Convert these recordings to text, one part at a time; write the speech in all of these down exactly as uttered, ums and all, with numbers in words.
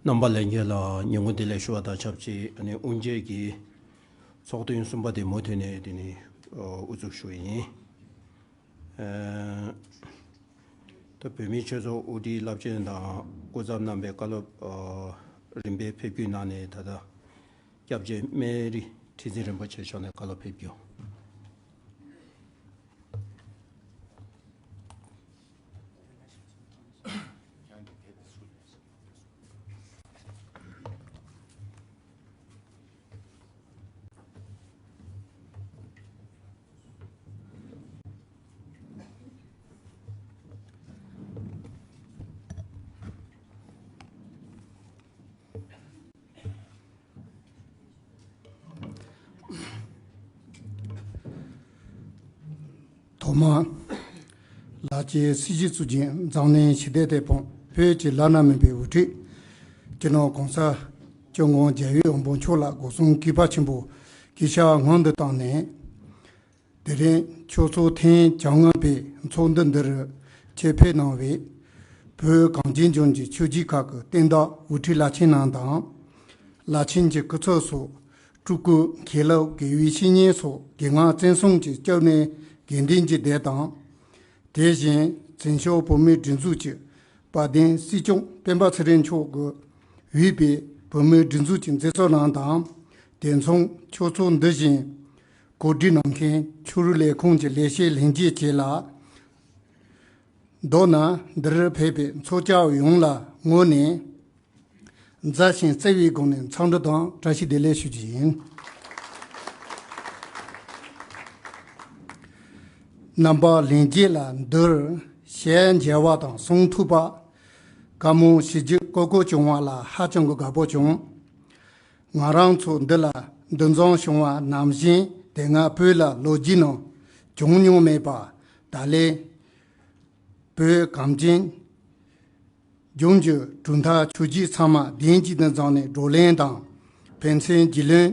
རྣམ་པ་ལྷན་རྒྱས་ལ་ཉིན་གུང་བདེ་ལེགས་ཞུ་བ་དང་ཆབས་ཅིག་ཨ་ནི་དབུ་འབྱེད་ཀྱི་ཚོགས་ཐེངས་གསུམ་པ་དེ་མུ་མཐུད་ནས་དེ་ནི་དབུ་འཛུགས་ཞུ་ཡི་ཡིན། ད་བོད་མིའི་ཆོས་ཚོགས་དབུ་ཁྲིད་རླབས་ཆེན་དང་སྐུ་ཚབ་རྣམ་པའི་བཀའ་སློབ་རིམ་པས་ཕེབས་སྒྱུར་གནང་ནས། ད་ལྟ་སྐྱབས་རྗེ་སྨན་རི་ཁྲི་འཛིན་རིན་པོ་ཆེ་མཆོག་ནས་བཀའ་སློབ་ཕེབས་སྒྱུར། ཐོག་མར། ལགས་ཀྱི་སྲིད་ཞུ་གཙོ་འཛིན་འཛམ་གླིང་ཞི་བདེ་དེད་དཔོན་བོད་ཀྱི་བླ་ན་མེད་པའི་དབུ་ཁྲིད། སྤྱི་ནོར་༸གོང་ས་༸སྐྱབས་མགོན་རྒྱལ་བའི་དབང་པོ་མཆོག་ལ་སྒོ་གསུམ་གུས་པ་ཆེན་པོས་གུས་ཕྱག་སྔོན་དུ་བཏང་ནས། དེ་རིང་ཆོས་ཚོགས་ཐེངས་བཅོ་ལྔ་པའི་ཚོགས་འདུ་འདི་རུ་ཆེད་ཕེབས་གནང་བའི་བོད་གངས་ཅན་ལྗོངས་ཀྱི་ཆོས་བརྒྱུད་ཁག་གི་བསྟན་བདག་དབུ་ཁྲིད་བླ་ཆེན་རྣམས་དང་། བླ་ཆེན་གྱི་སྐུ་ཚབ་སོགས་སྤྲུལ་སྐུ་མཁན་སློབ་དགེ་བའི་བཤེས་གཉེན་སོགས་དགེ་རྒན་བཙུན་གསུམ་གྱི་སྐྱབས་གནས་དགེ་འདུན་གྱི་སྡེ་དང་། དེ་བཞིན་བཙན་བྱོལ་བོད་མིའི་སྒྲིག་འཛུགས་ཀྱི་དཔལ་ལྡན་སྲིད་སྐྱོང་སྤེན་པ་ཚེ་རིང་མཆོག་གིས་དབུས་པའི་བོད་མིའི་སྒྲིག་འཛུགས་ཀྱི་མཛད་གཙོ་རྣམས་དང་། དེ་མཚུངས་ཆོས་ཚོགས་འདི་བཞིན་གོ་སྒྲིག་གནང་མཁན་ཕྱི་དྲིལ་ལས་ཁུངས་ཀྱི་ལས་བྱེད་ལྷན་རྒྱས་བཅས་ལ། མདོར་ན་འདིར་ཕེབས་པའི་ཚོགས་བཅར་བ་ཡོངས་ལ་ངོས་ནས་མཛའ་ཞིང་བརྩེ་བའི་སྒོ་ནས་འཚམས་འདྲི་དང་བཀྲ་ཤིས་བདེ་ལེགས་ཞུ་རྒྱུ་ཡིན། རྣམ་པ་ལྷན་རྒྱས་ལ་འདིར་ཞལ་མཇལ་བ་དང་གསུང་ཐོས་པ། བཀའ་མོལ་ཞུ་རྒྱུ་ལྐོག་ལྐོག་བྱུང་བ་ལ་ཧ་ཅང་གི་དགའ་པོ་བྱུང་། ང་རང་ཚོ་འདི་ལ་འདུ་འཛོམས་བྱུང་བ་ནང་བཞིན་དེ་སྔ་བོད་ལ་ལོ་རྒྱུས་ནང་བྱུང་མྱོང་མེད་པ། ད་ལན་བོད་གངས་ཅན་ལྗོངས་ཀྱི་གྲུབ་མཐའ་ཆོས་བརྒྱུད་ཚང་མ་གདན་གཅིག་ཏུ་འཛོམས་ནས་བགྲོ་གླེང་དང་ཕན་ཚུན་རྒྱུས་ལོན།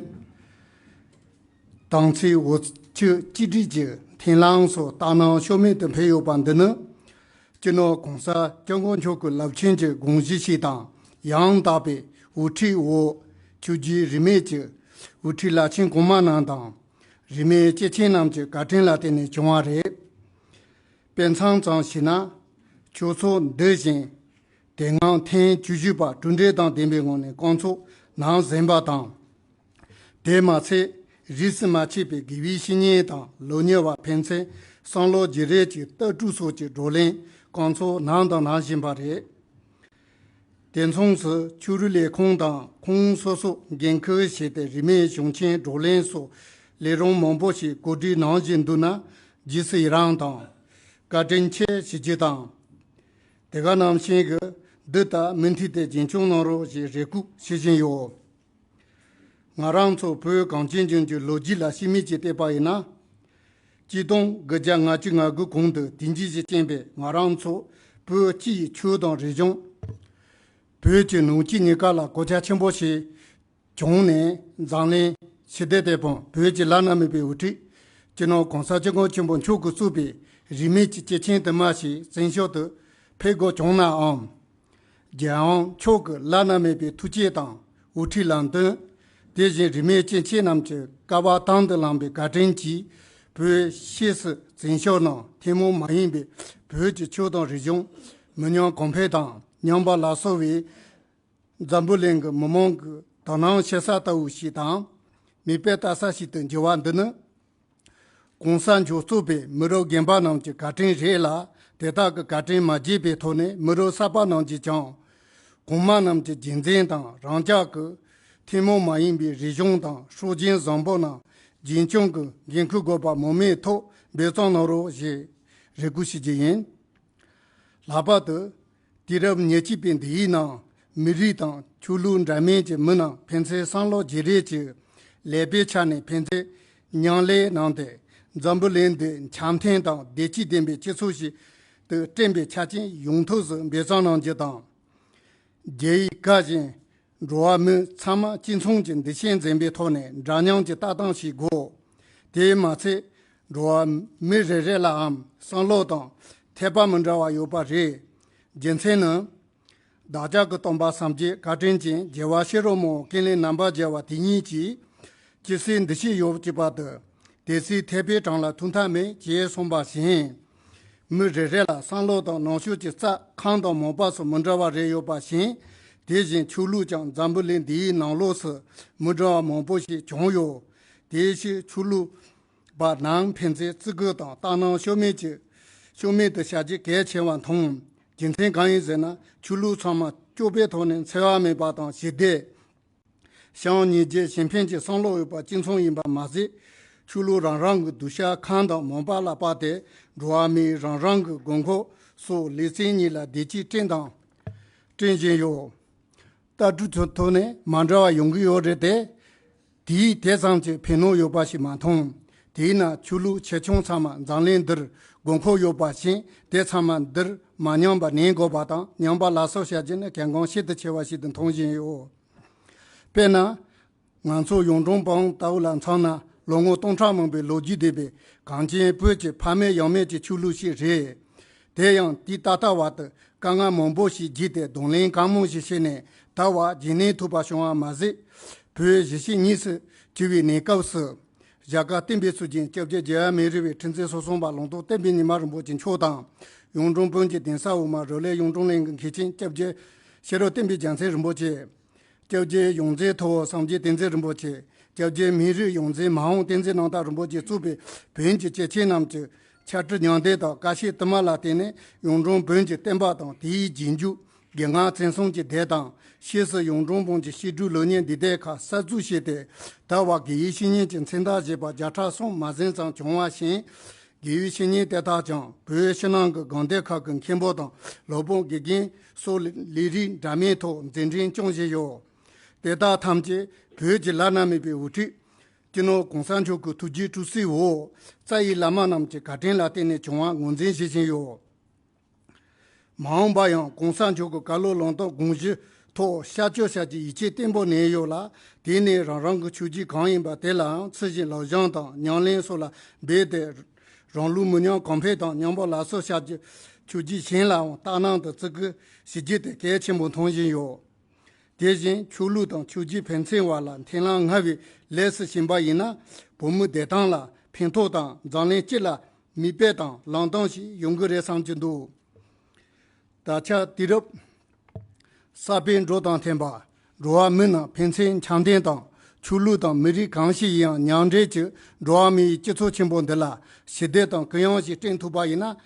དམ་ཚིག་འོ་ཆུ་གཅིག་སྒྲིལ་གྱི་མཐུན་ལམ་སོགས་དག་སྣང་ཕྱོགས་མེད་དུ་འཕེལ་ཡོད་པ་འདི་ནི། སྤྱི་ནོར་༸གོང་ས་༸སྐྱབས་མགོན་མཆོག་གི་རླབས་ཆེན་གྱི་དགོངས་གཞི་ཞིག་དང་། ཡང་དག་པའི་དབུ་ཁྲིད་འོག་ཆོས་བརྒྱུད་རིས་མེད་ཀྱི་དབུ་ཁྲིད་བླ་ཆེན་གོང་མ་རྣམས་དང་། རིས་མེད་སྐྱེས་ཆེན་རྣམས་ཀྱི་བཀའ་དྲིན་ལ་བརྟེན་ནས་བྱུང་བ་རེད། དཔེ་མཚོན་ཙམ་བྱས་ན། ཆོས་ཚོགས་འདི་བཞིན་དེ་སྔ་ཐེངས་བཅུ་བཞི་པ་གྲུབ་འབྲས་དང་ལྡན་པའི་ངང་ནས་བསྐོང་ཚོགས་གནང་ཟིན་པ་དང་། དེ་མ་ཚད་རིས་སུ་མ་ཆད་པའི་དགེ་བའི་བཤེས་གཉེན་དང་ལོ་ཉེ་བ་ཕན་ཚུན་བསམ་བློ་བརྗེ་རེས་ཀྱི་ལྟ་གྲུབ་སོགས་ཀྱི་བགྲོ་གླེང་བསྐོང་ཚོགས་གནང་དང་གནང་བཞིན་པ་རེད། དེ་མཚུངས་སུ་ཕྱི་དྲིལ་ལས་ཁུངས་དང་ཁོངས་སོ་སོ་འགན་འཁུར་བྱས་ཏེ་རིས་མེད་གཞུང་ཆེན་བགྲོ་གླེང་སོགས་ལས་རིམ་མང་པོ་ཞིག་གོ་སྒྲིག་གནང་བཞིན་འདུག་ན། རྗེས་སུ་ཡི་རང་དང་བཀའ་དྲིན་ཆེ་ཞུ་རྒྱུ་དང་། དེ་ག་ནང་བཞིན་གྱི་འདི་ལྟར་མུ་མཐུད་དེ་རྒྱུན་སྐྱོང་གནང་རོགས་ཞེས་རེ་སྐུལ་ཞུ་བཞིན་ཡོད། ང་རང་ཚོ་བོད་གངས་ཅན་ལྗོངས་ཀྱི་ལོ་རྒྱུས་ལ་ཕྱི་མིག་ཅིག་བལྟས་པ་ཡིན་ན། གཅིག་སྟོང་དགུ་བརྒྱ་ལྔ་བཅུ་ང་དགུ་གོང་དུ་དེང་དུས་སུ་རྐྱེན་པས་ང་རང་ཚོ་བོད་སྤྱི་ཡི་ཆོས་དང་རིག་གཞུང་། བོད་ཀྱི་ནང་ཆོས་གཉིས་ཀ་ལ་གོད་ཆག་ཆེན་པོ་ཞིག་བྱུང་ནས། འཛམ་གླིང་ཞི་བདེ་དེད་དཔོན་བོད་ཀྱི་བླ་ན་མེད་པའི་དབུ་ཁྲིད་སྤྱི་ནོར་༸གོང་ས་༸སྐྱབས་མགོན་ཆེན་པོ་མཆོག་གིས་གཙོས་པའི་རིས་མེད་ཀྱི་སྐྱེས་ཆེན་དུ་མ་ཞིག་བཙན་བྱོལ་དུ་ཕེབས་དགོས་བྱུང་ནའང་། རྒྱལ་དབང་མཆོག་གི་བླ་ན་མེད་པའི་ཐུགས་བསྐྱེད་དང་དབུ་ཁྲིད་ལམ་སྟོན། དེ་བཞིན་རིས་མེད་སྐྱེས་ཆེན་རྣམས་ཀྱི་བསྐལ་པ་དང་དུ་བླངས་པའི་བཀའ་དྲིན་གྱིས། བོད་ཕྱིས་སུ་བཙན་བྱོལ་ནང་ཐུན་མོང་མ་ཡིན་པའི་བོད་ཀྱི་ཆོས་དང་རིག་གཞུང་མི་ཉམས་གོང་འཕེལ་དང་། ཉམས་པ་སླར་གསོ་བའི་འཛམ་བུ་གླིང་གི་མི་མང་གི་དོ་སྣང་བྱེད་ས་ལྟ་བུ་ཞིག་དང་། མིག་དཔེ་ལྟ་ས་ཞིག་ཏུ་འགྱུར་བ་འདི་ནི། ༸གོང་ས་མཆོག་གཙོས་པའི་མི་རབས་རྒན་པ་རྣམས་ཀྱི་བཀའ་དྲིན་རེད་ལ། དེ་དག་གི་བཀའ་དྲིན་མ་བརྗེད་པའི་ཐོག་ནས། མི་རབས་གསར་པ་རྣམས་ཀྱིས་ཀྱང་གོང་མ་རྣམས་ཀྱི་རྒྱུན་འཛིན་དང་རང་ཅག་གི་ཐུན་མོང་མ་ཡིན་པའི་རིག་གཞུང་དང་སྲོལ་རྒྱུན་བཟང་པོ་རྣམས་རྒྱུན་སྐྱོང་གི་འགན་འཁུར་དགོས་པ་སྨོས་མེད་ཐོག་འབད་བརྩོན་གནང་རོགས་ཞེས་རེ་སྐུལ་ཞུ་རྒྱུ་ཡིན། ལྷག་པར་དུ། དུས་རབས་ཉེར་གཅིག་པའི་འདི་ཡི་ནང་མི་རིགས་དང་ཆོས་ལུགས་འདྲ་མིན་གྱི་མི་རྣམས་ཕན་ཚུན་བསམ་བློ་བརྗེ་རེས་ཀྱི་ཀླད་པའི་ཆ་ནས་ཕན་ཚུན་མཉམ་ལས་གནང་སྟེ། འཛམ་བུ་གླིང་འདི་འཆམ་མཐུན་དང་བདེ་སྐྱིད་ལྡན་པའི་སྤྱི་ཚོགས་ཤིག་ཏུ་བསྐྲུན་པའི་ཆ་རྐྱེན་ཡོང་ཐབས་སུ་འབད་བརྩོན་གནང་རྒྱུ་དང་། རྒྱལ་ཡི་བཀའ་བཞིན། འགྲོ་བ་མི་ཚང་མ་གཅིག་མཚུངས་ཀྱི་འདུ་ཤེས་འཛིན་པའི་ཐོག་ནས་འདྲ་མཉམ་གྱི་ལྟ་སྟངས་ཤིག་དགོས། དེས་མ་ཚད། འགྲོ་བ་མི་རེ་རེ་ལའང་བསམ་བློ་དང་འཐད་པ་མི་འདྲ་བ་ཡོད་པ་རེད། རྒྱུ་མཚན་ནི། བདག་ཅག་གི་སྟོན་པ་སངས་རྒྱས་བཀའ་དྲིན་ཅན་རྒྱལ་བ་ཤེས་རབ་མང་པོ་ཀུན་ལེགས་རྣམ་པར་རྒྱལ་བ་དེ་ཉིད་ཀྱིས། ཅི་སྲིད་འདི་ཕྱི་ཡོད་ཀྱི་བར་དུ། དེ་སྲིད་ཐེག་པའི་དྲུང་ལ་ཐུག་ཐབས་མེད་ཅེས་གསུངས་པ་བཞིན། མི་རེ་རེ་ལ་བསམ་བློ་དང་རྣམ་དཔྱོད་ཀྱི་རྩལ་ཁམས་དང་མོས་པ་སོགས་མི་འདྲ་བ་རེ་ཡོད་པ་བཞིན། དེ་བཞིན་ཆོས་ལུགས་ཀྱང་འཛམ་བུ་གླིང་འདིའི་ནང་ལོགས་སུ་མི་འདྲ་བ་མང་པོ་ཞིག་བྱུང་ཡོད། དེའི་ཕྱིར་ཆོས་ལུགས་པ་རྣམས་ཕན་ཚུན་བརྩི་བཀུར་དང་ལྟ་སྣང་ཕྱོགས་མེད་ཀྱི་ཕྱོགས་མེད་དུ་བྱ་རྒྱུ་གལ་ཆེ་བར་མཐོང་། རྒྱུ་མཚན་གང་ཡིན་ཟེར་ན། ཆོས་ལུགས་ཚང་མ་སྐྱོབ་པའི་ཐོག་ནས་འཚེ་བ་མེད་པ་དང་ཞི་བདེ། བྱམས་སྙིང་རྗེ་གཞན་ཕན་གྱི་བསམ་བློ་ཡོད་པ་གཅིག་མཚུངས་ཡིན་པ་མ་ཟད། ཆོས་ལུགས་རང་རང་གི་གདུལ་བྱ་ཁམས་དང་མོས་པ་ལ་དཔག་སྟེ། འགྲོ་བ་མིའི་རང་རང་གི་དགོས་མཁོ་སོགས་ལེ་ཚན་གཉིས་ལ་བདེ་སྐྱིད་བསྐྲུན་དང་བསྐྲུན་བཞིན་ཡོད། ལྟ་གྲུབ་ཀྱི་ཐོག་ནས་མ་འདྲ་བ་ཡོང་གི་ཡོད་རེད་དེ། དེས་དེ་ཙམ་གྱི་ཕན་ནུས་ཡོད་པ་ཞིག་མ་མཐོང་། དེས་ན་ཆོས་ལུགས་ཆེ་ཆུང་ཚང་མ་འཛམ་གླིང་འདིར་དགོས་མཁོ་ཡོད་པ་བཞིན། དེ་ཚང་མ་འདིར་མ་ཉམས་པར་གནས་དགོས་པ་དང་། ཉམས་པ་སླར་གསོ་བྱ་རྒྱུ་ནི་གལ་འགངས་ཤིན་ཏུ་ཆེ་བ་ཞིག་ཏུ་མཐོང་བཞིན་ཡོད། དཔེར་ན། ང་ཚོ་གཡུང་དྲུང་བོན་ལྟ་བུ་ལ་མཚོན་ན། ལོ་ངོ་སྟོང་ཕྲག་མང་པོའི་ལོ་རྒྱུས་ལྡན་པའི་གངས་ཅན་བོད་ཀྱི་ཕ་མེས་ཡང་མེས་ཀྱི་ཆོས་ལུགས་ཤིག་རེད། དེ་ཡང་དུས་ད་ལྟ་བར་དུ་དཀའ་ངལ་མང་པོ་ཞིག་བརྒྱུད་དེ། གདོང་ལེན་གང་མང་ཞིག་བྱས་ནས། ད་བར་རྒྱུན་གནས་ཐུབ་པ་བྱུང་བ་མ་ཟད། བོད་གཞིས་བྱེས་གཉིས་སུ་གྱེས་པའི་གནས་སྐབས་སུ། རྒྱ་གར་བསྟན་པའི་སྲོལ་རྒྱུན་སྐྱབས་རྗེ་རྒྱལ་བ་མེ་རི་བའི་ཁྲི་འཛིན་ཟུར་གསུམ་པ་ལུང་རྟོགས་བསྟན་པའི་ཉི་མ་རིན་པོ་ཆེ་མཆོག་དང་། གཡུང་དྲུང་བོན་གྱི་གདན་ས་འོག་མ་རུ་ལས་གཡུང་དྲུང་གླིང་གི་མཁན་ཆེན་སྐྱབས་རྗེ་ཤེས་རབ་བསྟན་པའི་རྒྱལ་མཚན་རིན་པོ་ཆེ། སྐྱབས་རྗེ་ཡོངས་འཛིན་ཐུ་བོ་སངས་རྒྱས་བསྟན་འཛིན་རིན་པོ་ཆེ། སྐྱབས་རྗེ་མི་རིགས་ཡོངས་འཛིན་མ་འོངས་བསྟན་འཛིན་རྣམ་དག་རིན་པོ་ཆེ་གཙོས་པའི་བོན་གྱི་སྐྱེས་ཆེན་རྣམས་ཀྱི་ཕྱག་བྲིས་མྱང་འདས་དང་བཀའ་ཆོས་དུ་མ་ལ་བརྟེན་ནས། གཡུང་དྲུང་བོན་གྱི་བསྟན་པ་དང་དེའི་རྗེས་འཇུག་རྒན་ང་བཙན་གསུམ་གྱི་སྡེ་དང་། ཕྱིས་སུ་གཡུང་དྲུང་བོན་གྱི་བཤད་སྒྲུབ་ལེགས་ཉེས་འདུས་སྡེ་ཁག་གསར་འཛུགས་བྱས་ཏེ། ད་བར་དགེ་བའི་བཤེས་གཉེན་གྱི་མཚན་རྟགས་བཞེས་པ་བརྒྱ་ཕྲག་གསུམ་མ་ཟིན་ཙམ་བྱུང་བ་བཞིན། དགེ་བའི་བཤེས་གཉེན་དེ་དག་ཀྱང་བོད་ཕྱི་ནང་གི་དགོན་སྡེ་ཁག་གི་མཁན་པོ་དང་། སློབ་དཔོན་དགེ་རྒན་སོགས་ལས་རིགས་འདྲ་མིན་ཐོག་མཛད་འཕྲིན་སྐྱོང་བཞིན་ཡོད། དེ་དག་ཐམས་ཅད་བོད་ཀྱི་བླ་ན་མེད་པའི་དབུ་ཁྲིད། སྤྱི་ནོར་གོང་ས་མཆོག་གི་ཐུགས་རྗེ་བཀྲ་ཤིས་འོད། རྩ་བའི་བླ་མ་རྣམས་ཀྱི་བཀའ་དྲིན་ལ་བརྟེན་ནས་བྱུང་བ་ངོས་འཛིན་བྱེད་བཞིན་ཡོད། མ་འོངས་པ་ཡང་གོང་ས་མཆོག་གི་བཀའ་སློབ་ལམ་སྟོན་དགོངས་གཞི་ཐོག་ཤར་བསྐྱོད་བྱ་རྒྱུའི་ཡིད་ཆེས་བརྟན་པོ་གནས་ཡོད་ལ། དེ་ནི་རང་རང་གི་ཆོས་བརྒྱུད་གང་ཡིན་པ་དེ་ལའང་ཚུལ་བཞིན་ལག་བཞང་དང་ཉམས་ལེན་སོགས་ལ་འབད་དེ། རང་ལུས་མི་ཉམས་གོང་འཕེལ་དང་། ཉམས་པ་སླར་གསོ་བྱ་རྒྱུ། ཆོས་བརྒྱུད་གཞན་ལའང་ལྟ་སྣང་དང་བརྩི་བཀུར་ཞུ་རྒྱུ་དེ་གལ་ཆེན་པོ་མཐོང་བཞིན་ཡོད། དེ་བཞིན་ཆོས་ལུགས་དང་ཆོས་བརྒྱུད་ཕན་ཚུན་བར་ལ་མཐུན་ལམ་སྔར་བས་ལེགས་སུ་ཕྱིན་པ་ཡིན་ན། བོད་མིའི་བདེ་ཐང་ལ་ཕན་ཐོགས་དང་། འཛམ་གླིང་སྤྱི་ལ་མིག་དཔེ་དང་ལམ་སྟོན་ཞིག་ཡོང་གི་རེད་བསམ་གྱི་འདུག། ད་ཆ་དུས་རབས་གསར་པའི་འགྲོས་དང་མཐུན་པར། འགྲོ་བ་མི་རྣམས་ཕན་ཚུན་འཆམ་མཐུན་དང་། ཆོས་ལུགས་དང་མི་རིགས་གང་ཞིག་ཡིན་ཡང་མཉམ་འབྲེལ་གྱིས་འགྲོ་བ་མིའི་སྤྱི་ཚོགས་ཆེན་པོ་འདི་ལ་ཞི་བདེ་དང་གུ་ཡངས་ཤིག་བསྐྲུན་ཐུབ་པ་ཡིན་ན།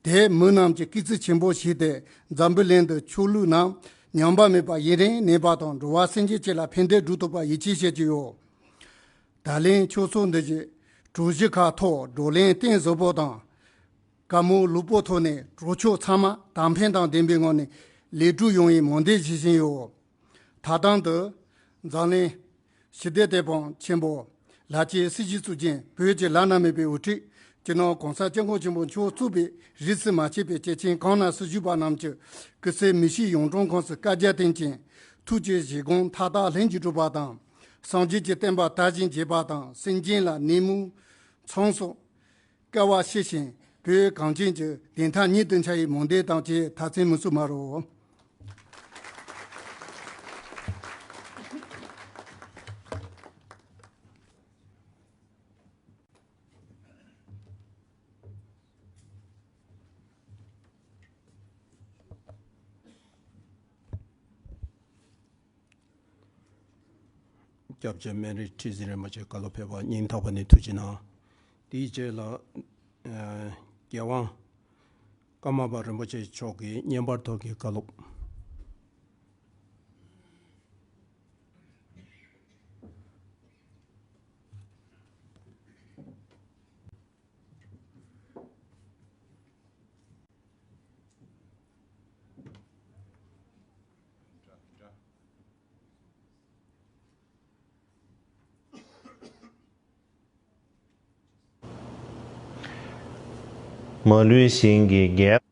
དེས་མི་རྣམས་ཀྱི་སྐུ་ཚེ་ཆེན་པོ་ཞིག་སྟེ། འཛམ་བུ་གླིང་འདིར་ཆོས་ལུགས་རྣམས་ཉམས་པ་མེད་པར་ཡུན་རིང་གནས་པ་དང་། འགྲོ་བ་སེམས་ཅན་སྤྱི་ལ་ཕན་བདེ་བསྒྲུབ་ཐུབ་པར་ཡིད་ཆེས་བྱེད་ཀྱི་ཡོད། ད་ལན་ཆོས་ཚོགས་འདི་བཞིན་གྲོས་གཞི་ཁག་ཐོག་བགྲོ་གླེང་གཏིང་ཟབ་པོ་དང་། བཀའ་མོལ་ལོག་པོ་ཐོག་ནས་གྲོས་ཆོད་ཚང་མ་དག་ཕན་དང་ལྡན་པའི་ངང་ནས་ལེགས་གྲུབ་ཡོང་བའི་སྨོན་འདུན་ཞུ་བཞིན་ཡོད། ད་ཐེངས་འདི་འཛམ་གླིང་ཞི་བདེ་དེད་དཔོན་ཆེན་པོ་ལྷ་སྐྱིད་སྲིད་བྱུས་གཙུག་རྒྱན། བོད་ཀྱི་བླ་ན་མེད་པའི་དབུ་ཁྲིད་སྤྱི་ནོར་གོང་ས་སྐྱབས་མགོན་ཆེན་པོ་མཆོག་གཙོས་པའི་རིས་སུ་མ་ཆད་པའི་སྐྱེས་ཆེན་གང་ན་སུ་བཞུགས་པ་རྣམས་ཀྱི་སྐུ་ཚེ་མི་ཤིགས་གཡུང་དྲུང་ཁོངས་སུ་བསྐལ་བརྒྱར་བརྟན་ཅིང་། ཐུགས་ཀྱི་བཞེད་དགོངས་མཐའ་དག་ལྷུན་གྱིས་གྲུབ་པ་དང་། སངས་རྒྱས་ཀྱི་བསྟན་པ་དར་ཞིང་རྒྱས་པ་དང་། སེམས་ཅན་ལ་ནད་མུག་མཚོན་སོགས་བསྐལ་བར་གཤེགས་ཤིང་། བོད་གངས་ཅན་གྱི་བདེན་མཐའ་ཉིད་དུ་འཆར་བའི་སྨོན་འདུན་དང་བཅས་མཐའ་མཚམས་མི་གསོལ་མ་རོ། སྐྱབས་རྗེ་སྨན་རི་ཁྲི་འཛིན་རིན་པོ་ཆེ་བཀའ་སློབ་ཕེབས་པར་སྙིང་ཐག་པ་ནས་ཐུགས་རྗེ་གནང་། དེའི་རྗེས་ལ། ཨ། རྒྱལ་དབང་ཀརྨ་པ་རིན་པོ་ཆེ་མཆོག་གིས་བསྙེན་པར་ཐོབ་ཀྱི་བཀའ་སློབ། མ་ལུས་ཞིང་གི་རྒྱལ།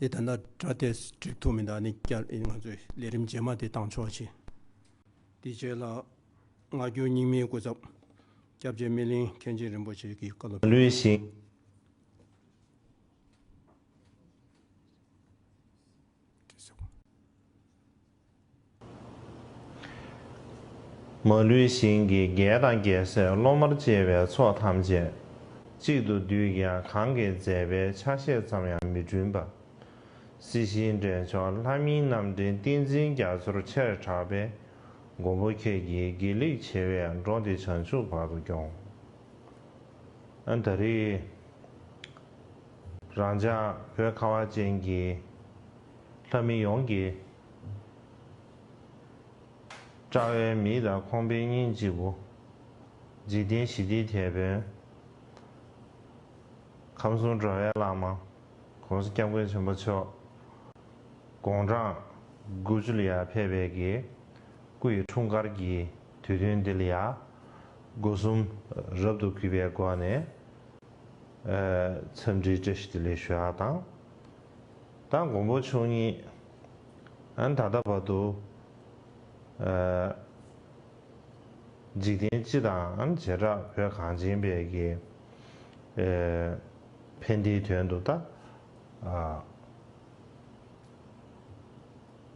དེ་ད་ལྟ་སྒྲ་དེ་འགྲིག་ཐུབ་མི་འདུག་ཨ་ནི་བསྐྱར་ང་ཚོས་ལས་རིམ་རྗེས་མ་དེ་བཏང་ཆོག་ཅིག་དེ་རྗེས་ལ་སྔ་འགྱུར་རྙིང་མའི་སྐུ་ཚབ་སྐྱབས་རྗེ་སྨིན་གླིང་མཁན་ཆེན་རིན་པོ་ཆེ་གི་བཀའ་སློབ། ལུས་ཤིང་། མ་ལུས་ཞིང་གི་རྒྱལ་དང་རྒྱལ་སྲས་སློབ་མར་བཅས་པའི་ཚོགས་ཐམས་ཅད་གཅིག་ཏུ་བསྡུས་ཀྱང་གང་གི་མཛད་པའི་ཆ་ཤས་ཙམ་ཡང་མི་བསྐྲུན་པ། སྲིད་ཞིའི་འདྲེན་མཆོག་ལྷ་མིའི་རྣམ་འདྲེན་ཏིང་འཛིན་རྒྱ་མཚོར་ཆེར་གྲགས་པས་མགོན་པོ་ཁྱེད་ཀྱི་དགེ་ལེགས་ཆེ་བས་འགྲོ་འདི་བྱང་ཆུབ་བར་དུ་སྐྱོང་། ཨ་ད་རེས་རང་ཅག་བོད་ཁ་བ་ཅན་གྱི་ལྷ་མི་ཡོངས་ཀྱི་སྐྲག་པའི་མིག་དང་ཁོང་པའི་སྙིང་གཅིག་པུ། འཇིག་རྟེན་ཞི་བདེའི་དེད་དཔོན། ཁམས་གསུམ་འགྲོ་བའི་བླ་མ། ༸གོང་ས་༸སྐྱབས་མགོན་ཆེན་པོ་མཆོག་དགུང་གྲངས་དགུ་བཅུ་ལ་ཡར་ཕེབས་པའི་གི་སྐུ་ཡི་འཁྲུངས་སྐར་གྱི་དུས་སྟོན་འདི་ལ་ཡ་སྒོ་གསུམ་རབ་ཏུ་གུས་པའི་སྒོ་ནས་འཚམས་འདྲིའི་བཀྲ་ཤིས་བདེ་ལེགས་ཞུ་ཡག་དང་། ད་མགོན་པོ་མཆོག་ཉིད་ཨ་ནི་ད་ལྟ་བར་དུ་འཇིག་རྟེན་སྤྱི་དང་བྱེ་བྲག་བོད་གངས་ཅན་པའི་གི་ཕན་བདེའི་དོན་དུ་ད་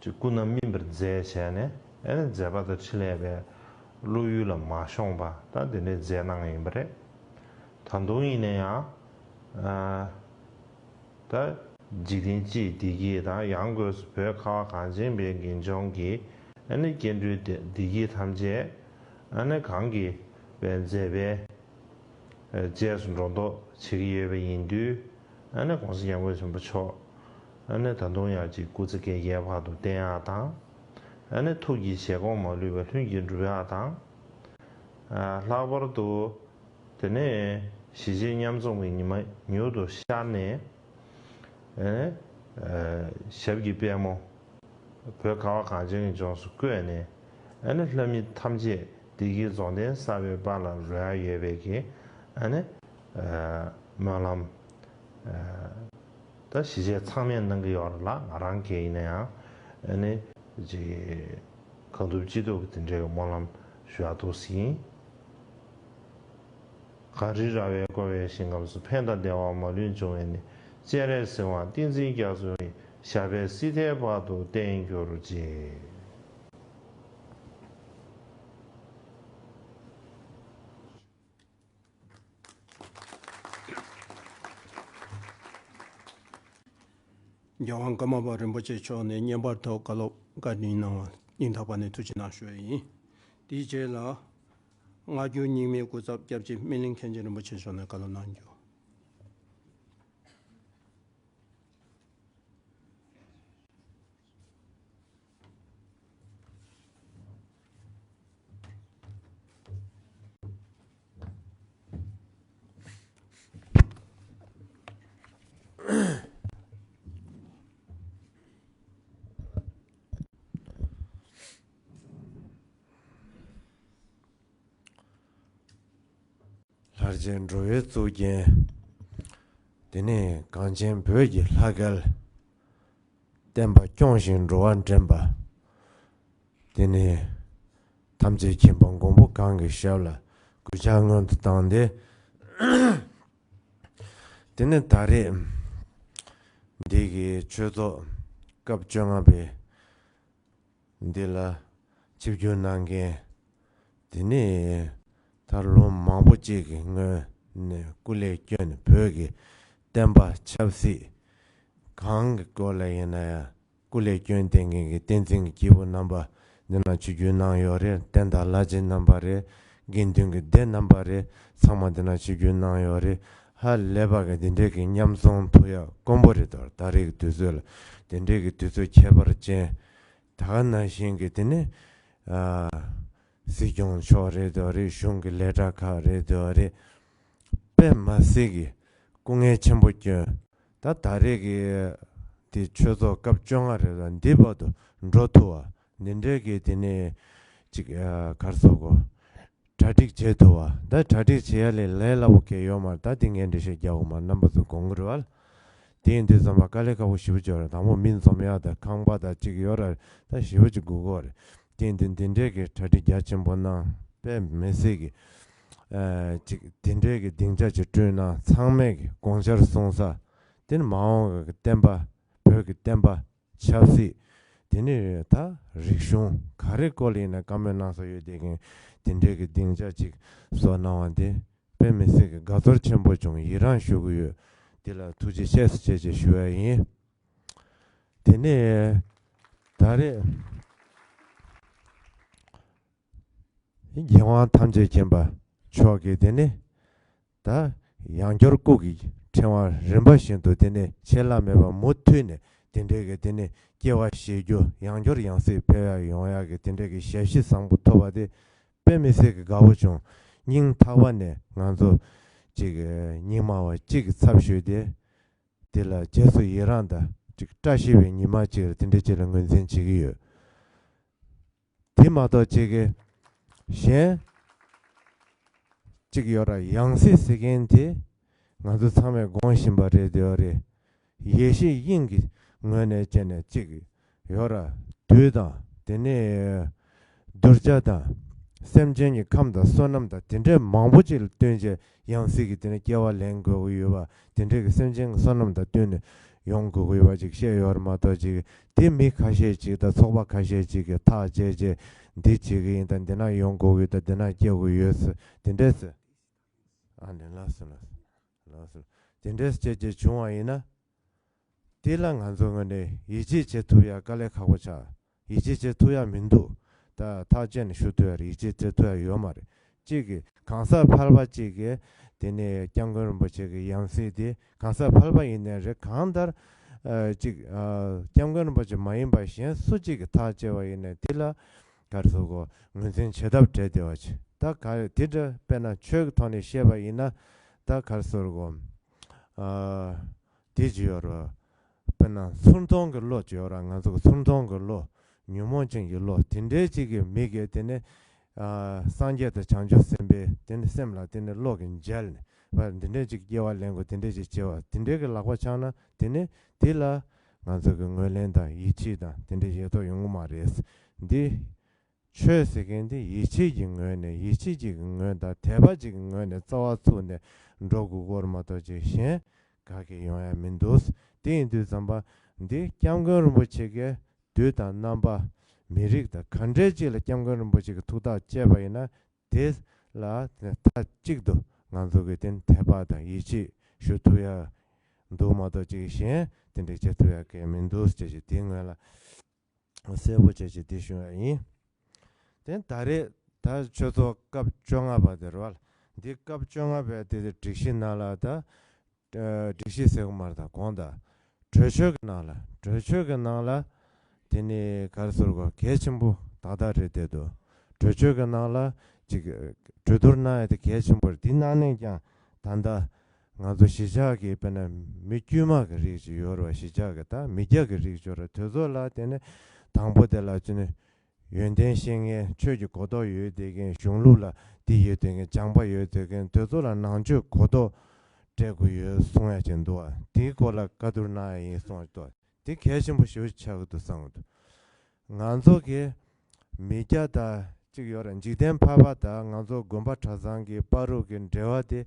ཅིག་སྐུ་ན་སྨིན་པར་མཛད་བྱས་ནས་ཨ་ནི་མཛད་པ་དང་འཕྲིན་ལས་པའི་བློ་ཡུལ་ལ་མ་ཤོང་བ་ད་དེ་འདྲའི་མཛད་གནང་ཡིན་པ་རེད། ད་དུང་ཡིན་ན་ཡང་ད་འཇིག་རྟེན་སྤྱིའི་བདེ་སྐྱིད་དང་ཡང་སྒོས་སུ་བོད་ཁ་བ་གངས་ཅན་པའི་དགེ་སྦྱོང་གི་ཨ་ནི་སྐྱེ་འགྲོའི་བདེ་བདེ་སྐྱིད་ཐམས་ཅད་ཨ་ནི་གང་གིས་པའི་མཛད་པའི་རྗེས་སུ་འགྲོ་ལྡོག་བྱེད་ཀྱི་ཡོད་པ་ཡིན་དུས་ཨ་ནི་༸གོང་ས་༸སྐྱབས་མགོན་ཆེན་པོ་མཆོག་ཨ་ནི་ད་དུང་ཡང་ཅིག་སྐུ་ཚེ་བསྐལ་བརྒྱའི་བར་དུ་བརྟན་ཡག་དང་། ཨ་ནི་ཐུགས་ཀྱི་བཞེད་དགོངས་མ་ལུས་པ་ལྷུན་གྱིས་འགྲུབ་ཡག་དང་། ལྷག་པར་དུ་དེ་ནས་གཞིས་བྱེས་མཉམ་འཛོམས་ཀྱི་ཉི་མ་མྱུར་དུ་ཤར་ནས་ཨ་ནི་ཞབས་ཀྱི་པད་མོ་བོད་ཁ་བ་གངས་ཅན་གྱི་ལྗོངས་སུ་བཀོད་ནས་ཨ་ནི་ལྷ་མི་ཐམས་ཅད་བདེ་སྐྱིད་རྫོགས་ལྡན་གསར་པའི་དཔལ་ལ་རོལ་ཡག་ཡོད་པའི་གི་ཨ་ནི་སྨོན་ལམ་ད་གཞིས་བྱེས་ཚང་མས་གནང་གི་ཡོད་རེད་ལ། ང་རང་གིས་ཡིན་ན་ཡང་ཨ་ནི་ཅིག་གང་ཐུབ་ཅི་ཐུབ་ཀྱི་དེ་འདྲའི་སྨོན་ལམ་ཞུ་ཡག་འདུག་ཟིན། གངས་རི་ར་བས་བསྐོར་བའི་ཞིང་ཁམས་སུ། ཕན་དང་བདེ་བ་མ་ལུས་འབྱུང་བའི་གནས། སྤྱན་རས་གཟིགས་དབང་ཏིང་འཛིན་རྒྱ་མཚོ་ཡི། ཞབས་པད་སྲིད་མཐའི་བར་དུ་བརྟན་གྱུར་ཅིག། རྒྱལ་དབང་ཀརྨ་པ་རིན་པོ་ཆེ་མཆོག་ནས་བརྙན་པར་ཐོག་བཀའ་སློབ་བཀའ་དྲིན་གནང་བ་སྙིང་ཐག་པ་ནས་ཐུགས་རྗེ་གནང་ཞུ་ཡ་ཡིན། དེའི་རྗེས་ལ་སྔ་འགྱུར་རྙིང་མའི་སྐུ་ཚབ་སྐྱབས་རྗེ་སྨིན་གླིང་མཁན་ཆེན་རིན་པོ་ཆེ་མཆོག་ནས་བཀའ་སློབ་གནང་རྒྱུ། ལྷར་བཅས་འགྲོ་བའི་གཙུག་རྒྱན། དེ་ནས་གངས་ཅན་བོད་ཀྱི་ལྷ་སྐལ། བསྟན་པ་སྐྱོང་ཞིང་འགྲོ་བ་འདྲེན་པ། དེ་ནས་ཐམས་ཅད་མཁྱེན་པ་མགོན་པོ་གང་གི་ཞབས་ལ་གུས་ཕྱག་སྔོན་དུ་བཏང་སྟེ། དེ་ནས་ད་རེས་འདི་གི་ཆོས་ཚོགས་སྐབས་བཅོ་ལྔ་པའི་འདི་ལ་ཆིབས་བསྒྱུར་གནང་མཁན། དེ་ནས་ད་ལོ་མང་པོ་གཅིག་གི་སྔོན་ནས་སྐུ་ལས་བསྐྱོན་ནས་བོད་ཀྱི་བསྟན་པ་ཆབ་སྲིད་གང་གི་སྐོར་ལ་ཡིན་ན་ཡང་སྐུ་ལས་བསྐྱོན་བསྡད་མཁན་གྱི་བསྟན་འཛིན་གྱི་སྐྱེས་བུ་རྣམ་པ་འདི་ན་ཆིབས་བསྒྱུར་གནང་ཡོད་རེད། བསྟན་དར་བླ་ཆེན་རྣམ་པ་རེད། དགེ་འདུན་གྱི་སྡེ་རྣམ་པ་རེད། ཚང་མ་འདི་ན་ཆིབས་བསྒྱུར་གནང་ཡོད་རེད། ཧ་ལས་པ་གི་འདི་འདྲའི་གི་མཉམ་འཛོམས་ཐུབ་ཡག་དཀོན་པོ་རེད་དོ། ད་རེས་ཀྱི་དུས་ཚོད་ལ་འདི་འདྲའི་གི་དུས་ཚོད་ཁྱད་པར་ཅན། ད་ག་ནང་བཞིན་གྱི་དེ་ནི་ཨ་སྲིད་སྐྱོང་མཆོག་རེད་འདུག་རེད། གཞུང་གི་ལས་གྲྭ་ཁག་རེད་འདུག་རེད། དཔེ་མ་སྲིད་ཀྱི་སྐུ་ངལ་ཆེན་པོ་བསྐྱོན། ད་ད་རེས་ཀྱི་དེ་ཆོས་ཚོགས་སྐབས་བཅོ་ལྔ་རེད་ལ་འདི་བར་དུ་འགྲོ་ཐུབ་པ་འདི་འདྲའི་གི་དེ་ནི་ཅིག་ཨ་ག་རེ་ཟེར་དགོས། གྲ་སྒྲིག་བྱེད་ཐུབ་པ། ད་གྲ་སྒྲིག་བྱེད་ཡ་ལས་ལས་སླ་པོ་གང་ཡོད་མ་རེད། ད་དེ་ངས་འགྲེལ་བཤད་རྒྱག་དགོས་མ་རེད། རྣམ་པ་ཚོ་དགོངས་ཀྱི་རེད་བ། དེ་ཡིན་དུས་ཙམ་པ་དཀའ་ལས་ཁག་པོ་ཞེ་པོ་ཅིག་ཡོད་རེད། དང་པོ་མི་འཛོམས་ཡག་དང་ཁང་པ་དང་ཅིག་ཡོད་ར། ད་ཞེ་པོ་ཅིག་དགོས་ཀྱི་ཡོད་རེད། དེ་ཡིན་དུས་འདི་འདྲའི་གི་གྲ་སྒྲིག་རྒྱ་ཆེན་པོ་གནང་། དཔེ་མི་སྲིད་ཀྱི་ཨ་ཅིག་དེ་འདྲའི་གི་སྡིངས་ཆ་ཅིག་བསྐྲུན་ན། ཚང་མས་གི་དགོངས་འཆར་གསུངས་ས། དེ་ནི་མ་འོངས་གི་བསྟན་པ། བོད་ཀྱི་བསྟན་པ། ཆབ་སྲིད། དེ་ནི་ད་རིག་གཞུང་ག་རེ་སྐོར་ལ་ཡིན་ན་བཀའ་མོལ་གནང་ས་ཡོད་དེ་གིན། དེ་འདྲའི་གི་སྡིངས་ཆ་ཅིག་བཟོ་གནང་བ་དེ་དཔེ་མི་སྲིད་ཀྱི་དགའ་ཚོར་ཆེན་པོ་བྱུང་། ཡི་རངས་ཞུ་གི་ཡོད། དེ་ལ་ཐུགས་རྗེ་ཆེ་ཟེར་བྱས་བྱས་ཞུ་བ་ཡིན། དེ་ནས་ད་རེས་རྒྱལ་དབང་ཐམས་ཅད་མཁྱེན་པ་མཆོག་གིས་དེ་ནས་ད་ཡང་སྐྱར་སྐུ་གི་ཕྲེང་བ་རིམ་པ་བཞིན་དུ་དེ་ནས་ཆད་ལྷག་མེད་པར་མུ་མཐུད་ནས་དེ་འདྲའི་གི་དེ་ནས་སྐྱེ་བ་བཞེས་རྒྱུ། ཡང་སྐྱར་ཡང་སྲིད་ཕེབས་ཡག་ཡོང་ཡག་གི་དེ་འདྲའི་གི་ཞལ་བཞེས་བཟང་པོ་ཐོབ་པ་དེ་དཔེ་མི་སྲིད་ཀྱི་དགའ་བོ་བྱུང་། སྙིང་ཐག་པ་ནས་ང་ཚོ་ཅིག་སྙིང་མ་བ་གཅིག་གི་ཚབ་ཞུས་ཏེ། དེ་ལ་རྗེས་སུ་ཡི་རངས་དང་ཅིག་བཀྲ་ཤིས་པའི་ཉི་མ་ཅིག་དེ་འདྲ་ཅིག་ལ་ངོས་འཛིན་བྱེད་ཀྱི་ཡོད། དེ་མ་གཏོགས་ཅིག་གི་གཞན་ཅིག་ཡོད་ར། ཡང་སྲིད་ཟེར་མཁན་དེ་ང་ཚོ་ཚང་མས་དགོངས་བཞིན་པ་རེད། དེ་ཡོད་རེད། ཡེ་ཤེས་དབྱིངས་ཀྱི་ངོས་ནས་བྱས་ནས་ཅིག་ཡོད་ར། བདུད་དང་དེ་ནས་གདུལ་བྱ་དང་སེམས་ཅན་གྱི་ཁམས་དང་བསོད་ནམས་དང་དེ་འདྲའི་མང་པོ་ཅིག་ལ་བསྟུན་བྱས་ཡང་སྲིད་ཀྱི་དེ་ནས་སྐྱེ་བ་ལེན་དགོས་ཀྱི་ཡོད་པ། དེ་འདྲའི་གི་སེམས་ཅན་གྱི་བསོད་ནམས་དང་བསྟུན་ནས་ཡོང་དགོས་ཀྱི་ཡོད་པ་ཅིག་བཤད་ཡོད་ར་མ་གཏོགས། ཅིག་དེ་མི་ཁ་ཤས་ཅིག་དང་ཚོགས་པ་ཁ་ཤས་ཅིག་གིས་ཐག་བཅད་བྱས་འདི་བྱེད་ཀྱི་ཡིན་དང་། འདི་ན་ཡོང་དགོས་ཀྱི་དང་། འདི་ན་སྐྱེ་དགོས་ཡོད་ཟེར་དེ་འདྲས་ཟེར། ཨ་ནི་ལགས་སོ་ལགས་སོ་ལགས་སོ། དེ་འདྲས་བྱས་བྱས་བྱུང་བ་ཡིན་ན། དེ་ལ་ང་ཚོ་ངོས་ནས་ཡིད་ཆེས་བྱེད་ཐུབ་ཡ་དཀའ་ལས་ཁག་པོ་ཆགས། ཡིད་ཆེས་བྱེད་ཐུབ་ཡ་མི་འདུག་ད་ཐག་བཅད་ནས་ཞུ་ཐུབ་ཡ་རེད། ཡིད་ཆེས་བྱེད་ཐུབ་ཡ་ཡོད་མ་རེད། གཅིག་གིས་གང་ཟག་ཕལ་པ་གཅིག་གིས་དེ་ནས་སྐྱབས་མགོན་རིན་པོ་ཆེ་གི་ཡང་སྲིད་དེ། གང་ཟག་ཕལ་པ་ཡིན་ནའི་རེད། གང་ལྟར་ཨ་གཅིག་ཨ་སྐྱབས་མགོན་རིན་པོ་ཆེ་མ་ཡིན་པ་གཞན་སུ་གཅིག་གིས་ཐག་བཅད་པ་ཡིན་ནའི་དེ་ལ་ག་རེ་ཟེར་དགོས། ངོས་འཛིན་བྱེད་ཐབས་བྲལ་བསྡད་པ་ཅིག་ད་ག་རེ་དེ་འདྲ། དཔེར་ན་ཆོས་ཀྱི་ཐོག་ནས་བཤད་པ་ཡིན་ན། ད་ག་རེ་ཟེར་དགོས། ཨ་དེ་ཅིག་ཡོད་རེད། དཔེར་ན་ཚུར་མཐོང་གི་བློ་ཅིག་ཡོད་ར། ང་ཚོ་གི་ཚུར་མཐོང་གི་བློ། ཉོན་མོངས་ཅན་གྱི་བློ་དེ་འདྲའི་ཅིག་གི་མི་གིས་དེ་ནས་ཨ་སངས་རྒྱས་དང་བྱང་ཆུབ་སེམས་དཔའི་དེ་ནས་སེམས་ལ་དེ་ནས་བློ་གིས་འཇལ་ནས་བ། འདི་འདྲའི་ཅིག་སྐྱེ་བ་ལེན་དགོས། དེ་འདྲའི་ཅིག་སྐྱེ་བ་དེ་འདྲའི་གི་ལག་པ་འཆང་ན། དེ་ནས་དེ་ལ་ང་ཚོ་གི་ངོས་ལེན་དང་ཡིད་ཆེས་དང་དེ་འདྲའི་ཡེ་ཐོག་ཡོང་གི་མ་རེད། འདི་ཆོས་ཟེར་མཁན་དེ་ཡིད་ཆེས་ཀྱི་ངོས་ནས། ཡིད་ཆེས་ཀྱི་ངོས་དང་དད་པ་ཅིག་གི་ངོས་ནས་རྩ་བ་ཚུགས་ནས་འགྲོ་དགོས་སྐོར་མ་གཏོགས་ཅིག་གཞན་ག་གེ་ཡོང་ཡ་མི་འདུག་དེ་ཡིན་དུས་ཙམ་པ་འདི་སྐྱབས་མགོན་རིན་པོ་ཆེ་གིས་དུས་དང་རྣམ་པ། མི་རིགས་དང་ག་འདྲའི་ཅིག་ལ་སྐྱབས་མགོན་རིན་པོ་ཆེ་གིས་ཐུགས་ཐག་བཅད་པ་ཡིན་ན། དེ་ལ་མཐའ་གཅིག་ཏུ་ང་ཚོ་གི་དེ་དད་པ་དང་ཡིད་ཆེས་ཞུ་ཐུབ་ཡ་འདུག་མ་གཏོགས་ཅིག་གཞན་དེ་འདྲ་བྱེད་ཐུབ་ཡ་གི་མི་འདུག་ཅེས་ཅིག་དེའི་སྔོན་ལ་གསལ་པོ་བྱས་ཅིག་དེ་ཞུ་ཡ་ཡིན། དེ་ད་རེས་ད་ཆོས་ཚོགས་སྐབས་བཅོ་ལྔ་པ་དེ་རེད་བ། འདི་སྐབས་བཅོ་ལྔ་པའི་དེ་སྒྲིག་གཞི་ནང་ལ་ད། ཨ་སྒྲིག་གཞི་ཟེར་གི་མ་རེད། ད་དགོངས་དག་གྲོས་ཆོད་ཀྱི་ནང་ལ། གྲོས་ཆོད་ཀྱི་ནང་ལ་དེ་ནི་ག་རེ་ཟེར་དགོས། གལ་ཆེན་པོ་ཏག་ཏག་རེད་བསྡད་འདུག་གྲོས་ཆོད་ཀྱི་ནང་ལ་ཅིག་གྲོས་བསྡུར་གནང་ཡ་དེ་གལ་ཆེན་པོ་རེད། དེ་གནང་ནས་ཀྱང་ད་ལྟ་ང་ཚོ་གཞིས་ཆགས་ཀྱི་དཔེར་ན་མི་དཀྱུས་མ་གི་རིགས་ཅིག་ཡོད་རེད་བ། གཞིས་ཆགས་ཀྱི་ད་མི་སྐྱ་གི་རིགས་ཅིག་ཡོད་རེད། དེ་ཚོ་ལ་དེ་ནི་དང་པོ་དེ་ལ་ཅི་ནི། ཡོན་ཏན་ཤེས་མཁན། ཆོས་ཀྱི་གོ་རྟོགས་ཡོད་བསྡད་མཁན། གཞུང་ལུགས་ལ་འདི་ཡོད་བསྡད་མཁན། སྦྱངས་པ་ཡོད་བསྡད་མཁན་དེ་ཚོ་ལ་ནང་ཆོས་གོ་རྟོགས་སྤྲད་དགོས་ཡོད་གསུང་ཡ་ཅིག་འདུག་བ། དེའི་སྐོར་ལ་བཀའ་བསྡུར་གནང་ཡ་ཡིན་གསུངས་འདུག་དེ་གལ་ཆེན་པོ་ཞེ་པོ་ཆགས་ཀྱི་འདུག་བསམ་གྱི་འདུག་ང་ཚོ་གི་མི་སྐྱ་དང་གཅིག་ཡོད་རེད། འཇིག་རྟེན་ཕལ་པ་དང་ང་ཚོ་དགོན་པ་གྲྭ་ཚང་གི་བར་དུ་གི་འབྲེལ་བ་དེ།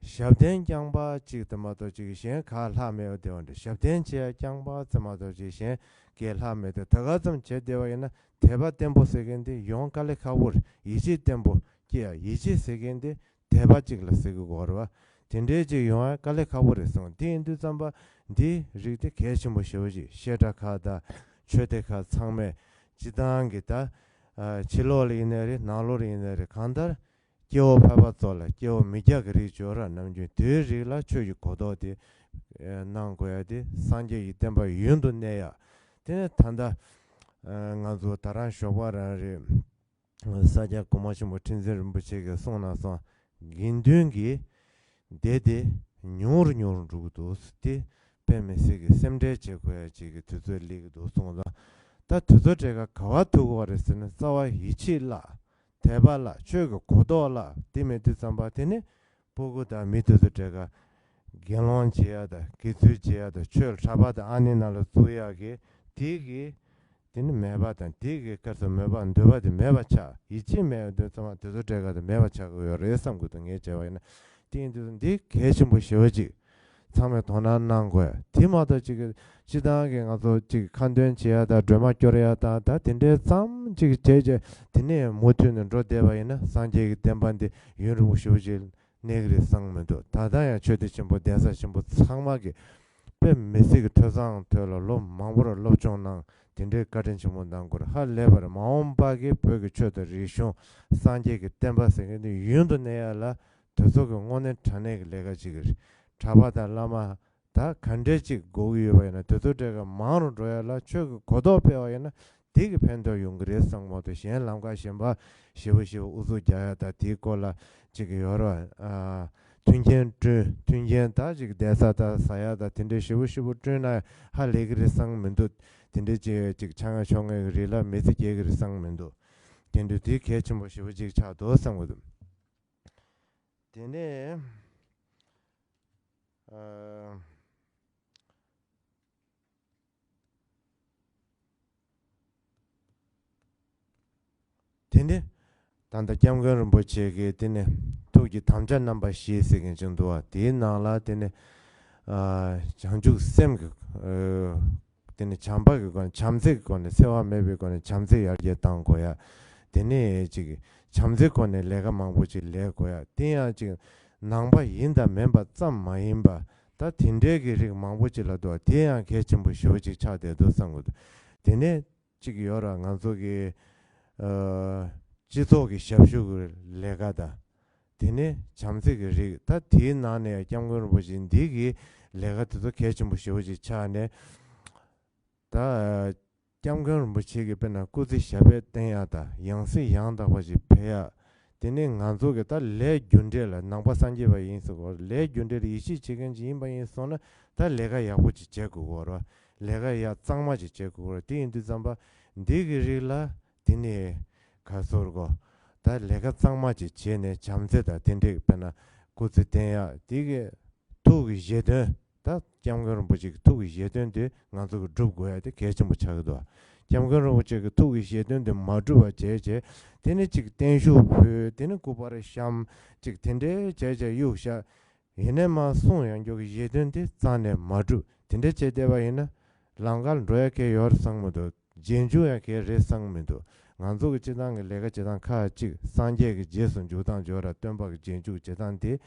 ཞབས་བརྟན་རྐྱང་པ་གཅིག་དེ་མ་གཏོགས་ཅིག་གཞན་ག་ལྷག་མེད་པ་དེ་བ་འདྲ། ཞབས་བརྟན་བྱེད་ཡ་རྐྱང་པ་དེ་མ་གཏོགས་ཅིག་གཞན་གས་ལྷག་མེད་དེ། ད་ག་ཙམ་བྱས་བསྡད་པ་ཡིན་ན་དད་པ་བརྟན་པོ་ཟེར་མཁན་དེ་ཡོང་དཀའ་ལས་ཁག་པོ་རེད། ཡིད་ཆེས་བརྟན་པོ་སྐྱེ་ཡ། ཡིད་ཆེས་ཟེར་མཁན་དེ་དད་པ་གཅིག་ལ་ཟེར་གི་དགོས་རེད་བ། དེ་འདྲའི་ཅིག་ཡོང་ཡ་དཀའ་ལས་ཁག་པོ་རེད་གསུངས། དེ་ཡིན་དུས་ཙམ་པ་འདི་རིགས་དེ་གལ་ཆེན་པོ་ཞེ་པོ་ཅིག་བཤད་གྲྭ་ཁག་དང་ཆོས་སྡེ་ཁག་ཚང་མས་སྤྱི་བཏང་གི་ད་ཕྱི་ལོགས་ལ་ཡིན་ནའི་རེད། ནང་ལོགས་ལ་ཡིན་ནའི་རེད། གང་ལྟར། སྐྱེ་བོ་ཕལ་པ་ཚོ་ལ་སྐྱེ་བོ་མི་སྐྱ་གི་རིགས་ཅིག་ཡོད་ར། ནམ་རྒྱུན་དེའི་རིགས་ལ་ཆོས་ཀྱི་གོ་རྟོགས་དེ་གནང་དགོས་ཡ་དེ་སངས་རྒྱས་ཀྱི་བསྟན་པ་ཡུན་དུ་གནས་ཡ། དེ་ནས་ད་ལྟ་ང་ཚོ་ད་རང་ཞོགས་པ་རང་རེད། ས་སྐྱ་གོང་མ་ཆེན་པོ་ཁྲི་འཛིན་རིན་པོ་ཆེ་གིས་གསུངས་ན་སོང་། དགེ་འདུན་གྱི་སྡེ་དེ་ཉུང་རུ་ཉུང་རུ་འགྲོ་གི་འདུག་དེ་དཔེ་མི་སྲིད་ཀྱི་སེམས་ཁྲལ་བྱེད་དགོས་ཡ་ཅིག་གི་དུས་ཚོད་སླེབས་ཀྱི་འདུག་གསུངས་ཙང་། ད་དུས་ཚོད་སྤྲད་ག་ག་བ་ཐུག་གི་རེད་ཟེར་ན། རྩ་བ་ཡིད་ཆེས་བརླག་དད་པ་བརླག་ཆོས་ཀྱི་གོ་རྟོགས་བརླག་དེ་མེད་དུས་ཙམ་པ་དེ་ནི་སྤུ་གུ་དང་མི་དེ་ཚོ་གྲས་ཀ་ དགེ་སློང་བྱེད་ཡ་དང་དགེ་ཚུལ་བྱེད་ཡ་དང་ཆོས་གྲྭ་པ་དང་ཨ་ནི་ནང་ལ་བཙུགས་ཡ་གི་དེ་གི་དེ་ནི་མོས་པ་དང་དེ་གི་སྐབས་སུ་མོས་པ་འདོད་པ་དེ་མེད་པ་ཆགས། ཡིད་ཆེས་མེད་དུས་ཚང་མ་དེ་ཚོ་འབྲས་དཀར་དེ་མེད་པ་ཆགས་ཀྱི་ཡོད་རེད་བསམ་གྱི་འདུག་ངས་བྱས་པ་ཡིན་ན། དེ་ཡིན་དུས་འདི་གལ་ཆེན་པོ་ཞེ་པོ་ཅིག་ཚང་མས་དོ་སྣང་གནང་དགོས། དེ་མ་གཏོགས་ཅིག་སྤྱི་བཏང་གི་ང་ཚོ་ཅིག་ཁ་འདོན་བྱེད་ཡ་དང་སྒྲོལ་མ་སྐྱོར་ཡ་དང་ད་དེ་འདྲའི་ཙམ་ཅིག་བྱས་བྱས་དེ་ནས་མུ་མཐུད་ནས་འགྲོ་བསྡད་པ་ཡིན་ན་སངས་རྒྱས་ཀྱི་བསྟན་པ་འདི་ཡུན་རིང་པོ་ཞེ་པོ་ཅིག་གནས་ཀྱི་རེད་བསམ་མི་འདུག་ད་ལྟ་ཡང་ཆོས་སྡེ་ཆེན་པོ་གདན་ས་ཆེན་པོ་ཚང་མ་གི་དཔེ་མི་སྲིད་ཀྱི་ཐོས་བསམ་ཐོས་ལ་ལོ་མང་པོར་སློབ་སྦྱོང་གནང་། དེ་འདྲའི་བཀའ་དྲིན་ཆེན་པོ་གནང་དགོས་རེད། ཧ་ལས་པར་མ་འོངས་པ་གི་བོད་ཀྱི་ཆོས་དང་རིག་གཞུང་སངས་རྒྱས་ཀྱི་བསྟན་པ་ཟེར་མཁན་འདི་ཡུན་དུ་གནས་ཡ་ལ་དེ་ཚོ་གི་དངོས་གནས་དྲང་གནས་ཀྱི་ལས་ཀ་ཅིག་རེད། གྲྭ་པ་དང་བླ་མ་ད་ག་འདྲས་ཅིག་དགོས་ཀྱི་ཡོད་པ་ཡིན་ན་དེ་ཚོ་འདྲ་ག་མང་རུ་འགྲོ་ཡ་ལ་ཆོས་ཀྱི་གོ་རྟོགས་སྤེལ་བ་ཡིན་ན་དེ་གི་ཕན་ཐོགས་ཡོང་གི་རེད་བསམ་གི་མ་གཏོགས་གཞན་ལམ་ཁ་གཞན་པ་ཞེ་པོ་ཞེ་པོ་ཨུ་ཚུགས་རྒྱག་ཡ་ད་དེའི་སྐོར་ལ་ཅིག་ཡོད་རེད་བ། མཐུན་རྐྱེན་བསྐྲུན། མཐུན་རྐྱེན་ད་ཅིག་བསྡད་ས་ད་ཟ་ཡ་ད་དེ་འདྲའི་ཞེ་པོ་ཞེ་པོ་བསྐྲུན་ན་ཧ་ལས་ཀྱི་རེད་བསམ་གི་མི་འདུག་དེ་འདྲའི་ཅིག་ཅིག་ཆ་ང་ཆོ་ངེ་གི་རིགས་ལ་མི་ཚེ་སྐྱེལ་གི་རེད་བསམ་གི་མི་འདུག་དེ་འདྲའི་དེ་གལ་ཆེན་པོ་ཞེ་པོ་ཅིག་ཆགས་འདུག་བསམ་གི་འདུག་དེ་ནས་ཨ། དེ་ནས་ད་ལྟ་སྐྱབས་མགོན་རིན་པོ་ཆེ་གིས་དེ་ནས་ཐུགས་ཀྱི་དམ་བཅའ་རྣམ་པ་བཞི་ཟེར་མཁན་ཅིག་འདུག་བ། དེའི་ནང་ལ་དེ་ནས་ཨ་བྱང་ཆུབ་སེམས་ཀྱི་ཨ་དེ་ནས་བྱམས་པ་གི་སྒོ་ནས་བྱམས་བརྩེ་གི་སྒོ་ནས་འཚེ་བ་མེད་པའི་སྒོ་ནས་བྱམས་བརྩེ་ཡར་རྒྱས་གཏང་དགོས་ཡ། དེ་ནས་ཅིག་བྱམས་བརྩེ་སྒོ་ནས་ལས་ཀ་མང་པོ་ཅིག་ལས་དགོས་ཡ། དེ་ཡང་ཅིག་ནང་པ་ཡིན་དང་མིན་པ་ཙམ་མ་ཡིན་པ་ད་དེ་འདྲའི་གི་རིགས་མང་པོ་ཅིག་ལ་འདུག་བ། དེ་ཡང་གལ་ཆེན་པོ་ཞེ་པོ་ཅིག་ཆགས་བསྡད་འདུག་བསམ་གི་འདུག་དེ་ནས་གཅིག་ཡོད་ར་ང་ཚོ་གི་ཨ་སྤྱི་ཚོགས་ཀྱི་ཞབས་ཞུ་གི་ལས་ཀ་དང་། དེ་ནས་བྱམས་བརྩེ་གི་རིགས་ད་དེའི་ནང་ནས་སྐྱབས་མགོན་རིན་པོ་ཆེ་འདི་གི་ལས་ཀ་དེ་ཚོ་གལ་ཆེན་པོ་ཞེ་པོ་ཅིག་ཆགས་ནས་ད་སྐྱབས་མགོན་རིན་པོ་ཆེ་གི་དཔེར་ན་སྐུ་ཚེ་ཞབས་པད་བརྟན་ཡག་དང་ཡང་སྲིད་ཡང་དག་པ་ཅིག་འཕེལ་ཡག་དེ་ནས་ང་ཚོ་གི་ད་ལས་རྒྱུ་འབྲས་ལ་ནང་པ་སངས་རྒྱས་པ་ཡིན་ཟེར་གོ་ལས་རྒྱུ་འབྲས་ལ་ཡིད་ཆེས་བྱེད་མཁན་ཅིག་ཡིན་པ་ཡིན་སོང་ན་ད་ལས་ཀ་ཡག་པོ་ཅིག་བྱེད་དགོས་གོ་ར་ལས་ཀ་ཡག་གཙང་མ་ཅིག་བྱེད་དགོས་གོ་ར་དེ་ཡིན་དུས་ཙམ་པ་འདི་གི་རིགས་ལ། དེ་ནས་ག་ཚོར་གོ་ད་ལས་ཀ་གཙང་མ་ཅིག་བྱས་ནས་བྱམས་བརྩེ་དང་དེ་འདྲས་དཔེར་ན་སྐུ་ཚེ་བརྟན་ཡག་དེ་གི་ཐུགས་ཀྱི་བཞེད་དོན་ད་སྐྱབས་མགོན་རིན་པོ་ཆེ་གི་ཐུགས་ཀྱི་བཞེད་དོན་དེ་ང་ཚོ་གི་སྒྲུབ་དགོས་ཡ་དེ་གལ་ཆེན་པོ་ཆགས་ཀྱི་འདུག་སྐྱབས་མགོན་རིན་པོ་ཆེ་གི་ཐུགས་ཀྱི་བཞེད་དོན་དེ་མ་སྒྲུབ་པ་བྱས་བྱས་དེ་ནས་ཅིག་བརྟན་བཞུགས་ཕུལ་དེ་ནས་སྐུ་པར་བཤམས་ཅིག་དེ་འདྲས་བྱས་བྱས་གཡུག་བཞག་ཡིན་ནའི་མ་གསུང་ཡང་འགྱོ་གི་བཞེད་དོན་དེ་རྩ་ནས་མ་གྲུབ། དེ་འདྲ་བྱས་བསྡད་པ་ཡིན་ན་ལམ་ཁར་འགྲོ་ཡ་གལ་ཡོད་བསམ་གི་མི་འདུག་རྗེས་འཇུག་ཡང་གལ་རེད་བསམ་གི་མི་འདུག་ང་ཚོ་གི་སྤྱི་བཏང་གི་ལས་ཀ་བྱེད་སྟངས་ཁག་ཅིག་སངས་རྒྱས་ཀྱི་རྗེས་སུ་འཇུག་སྟངས་འཇོག་ར་སྟོན་པ་གི་རྗེས་འཇུག་བྱེད་སྟངས་དེ།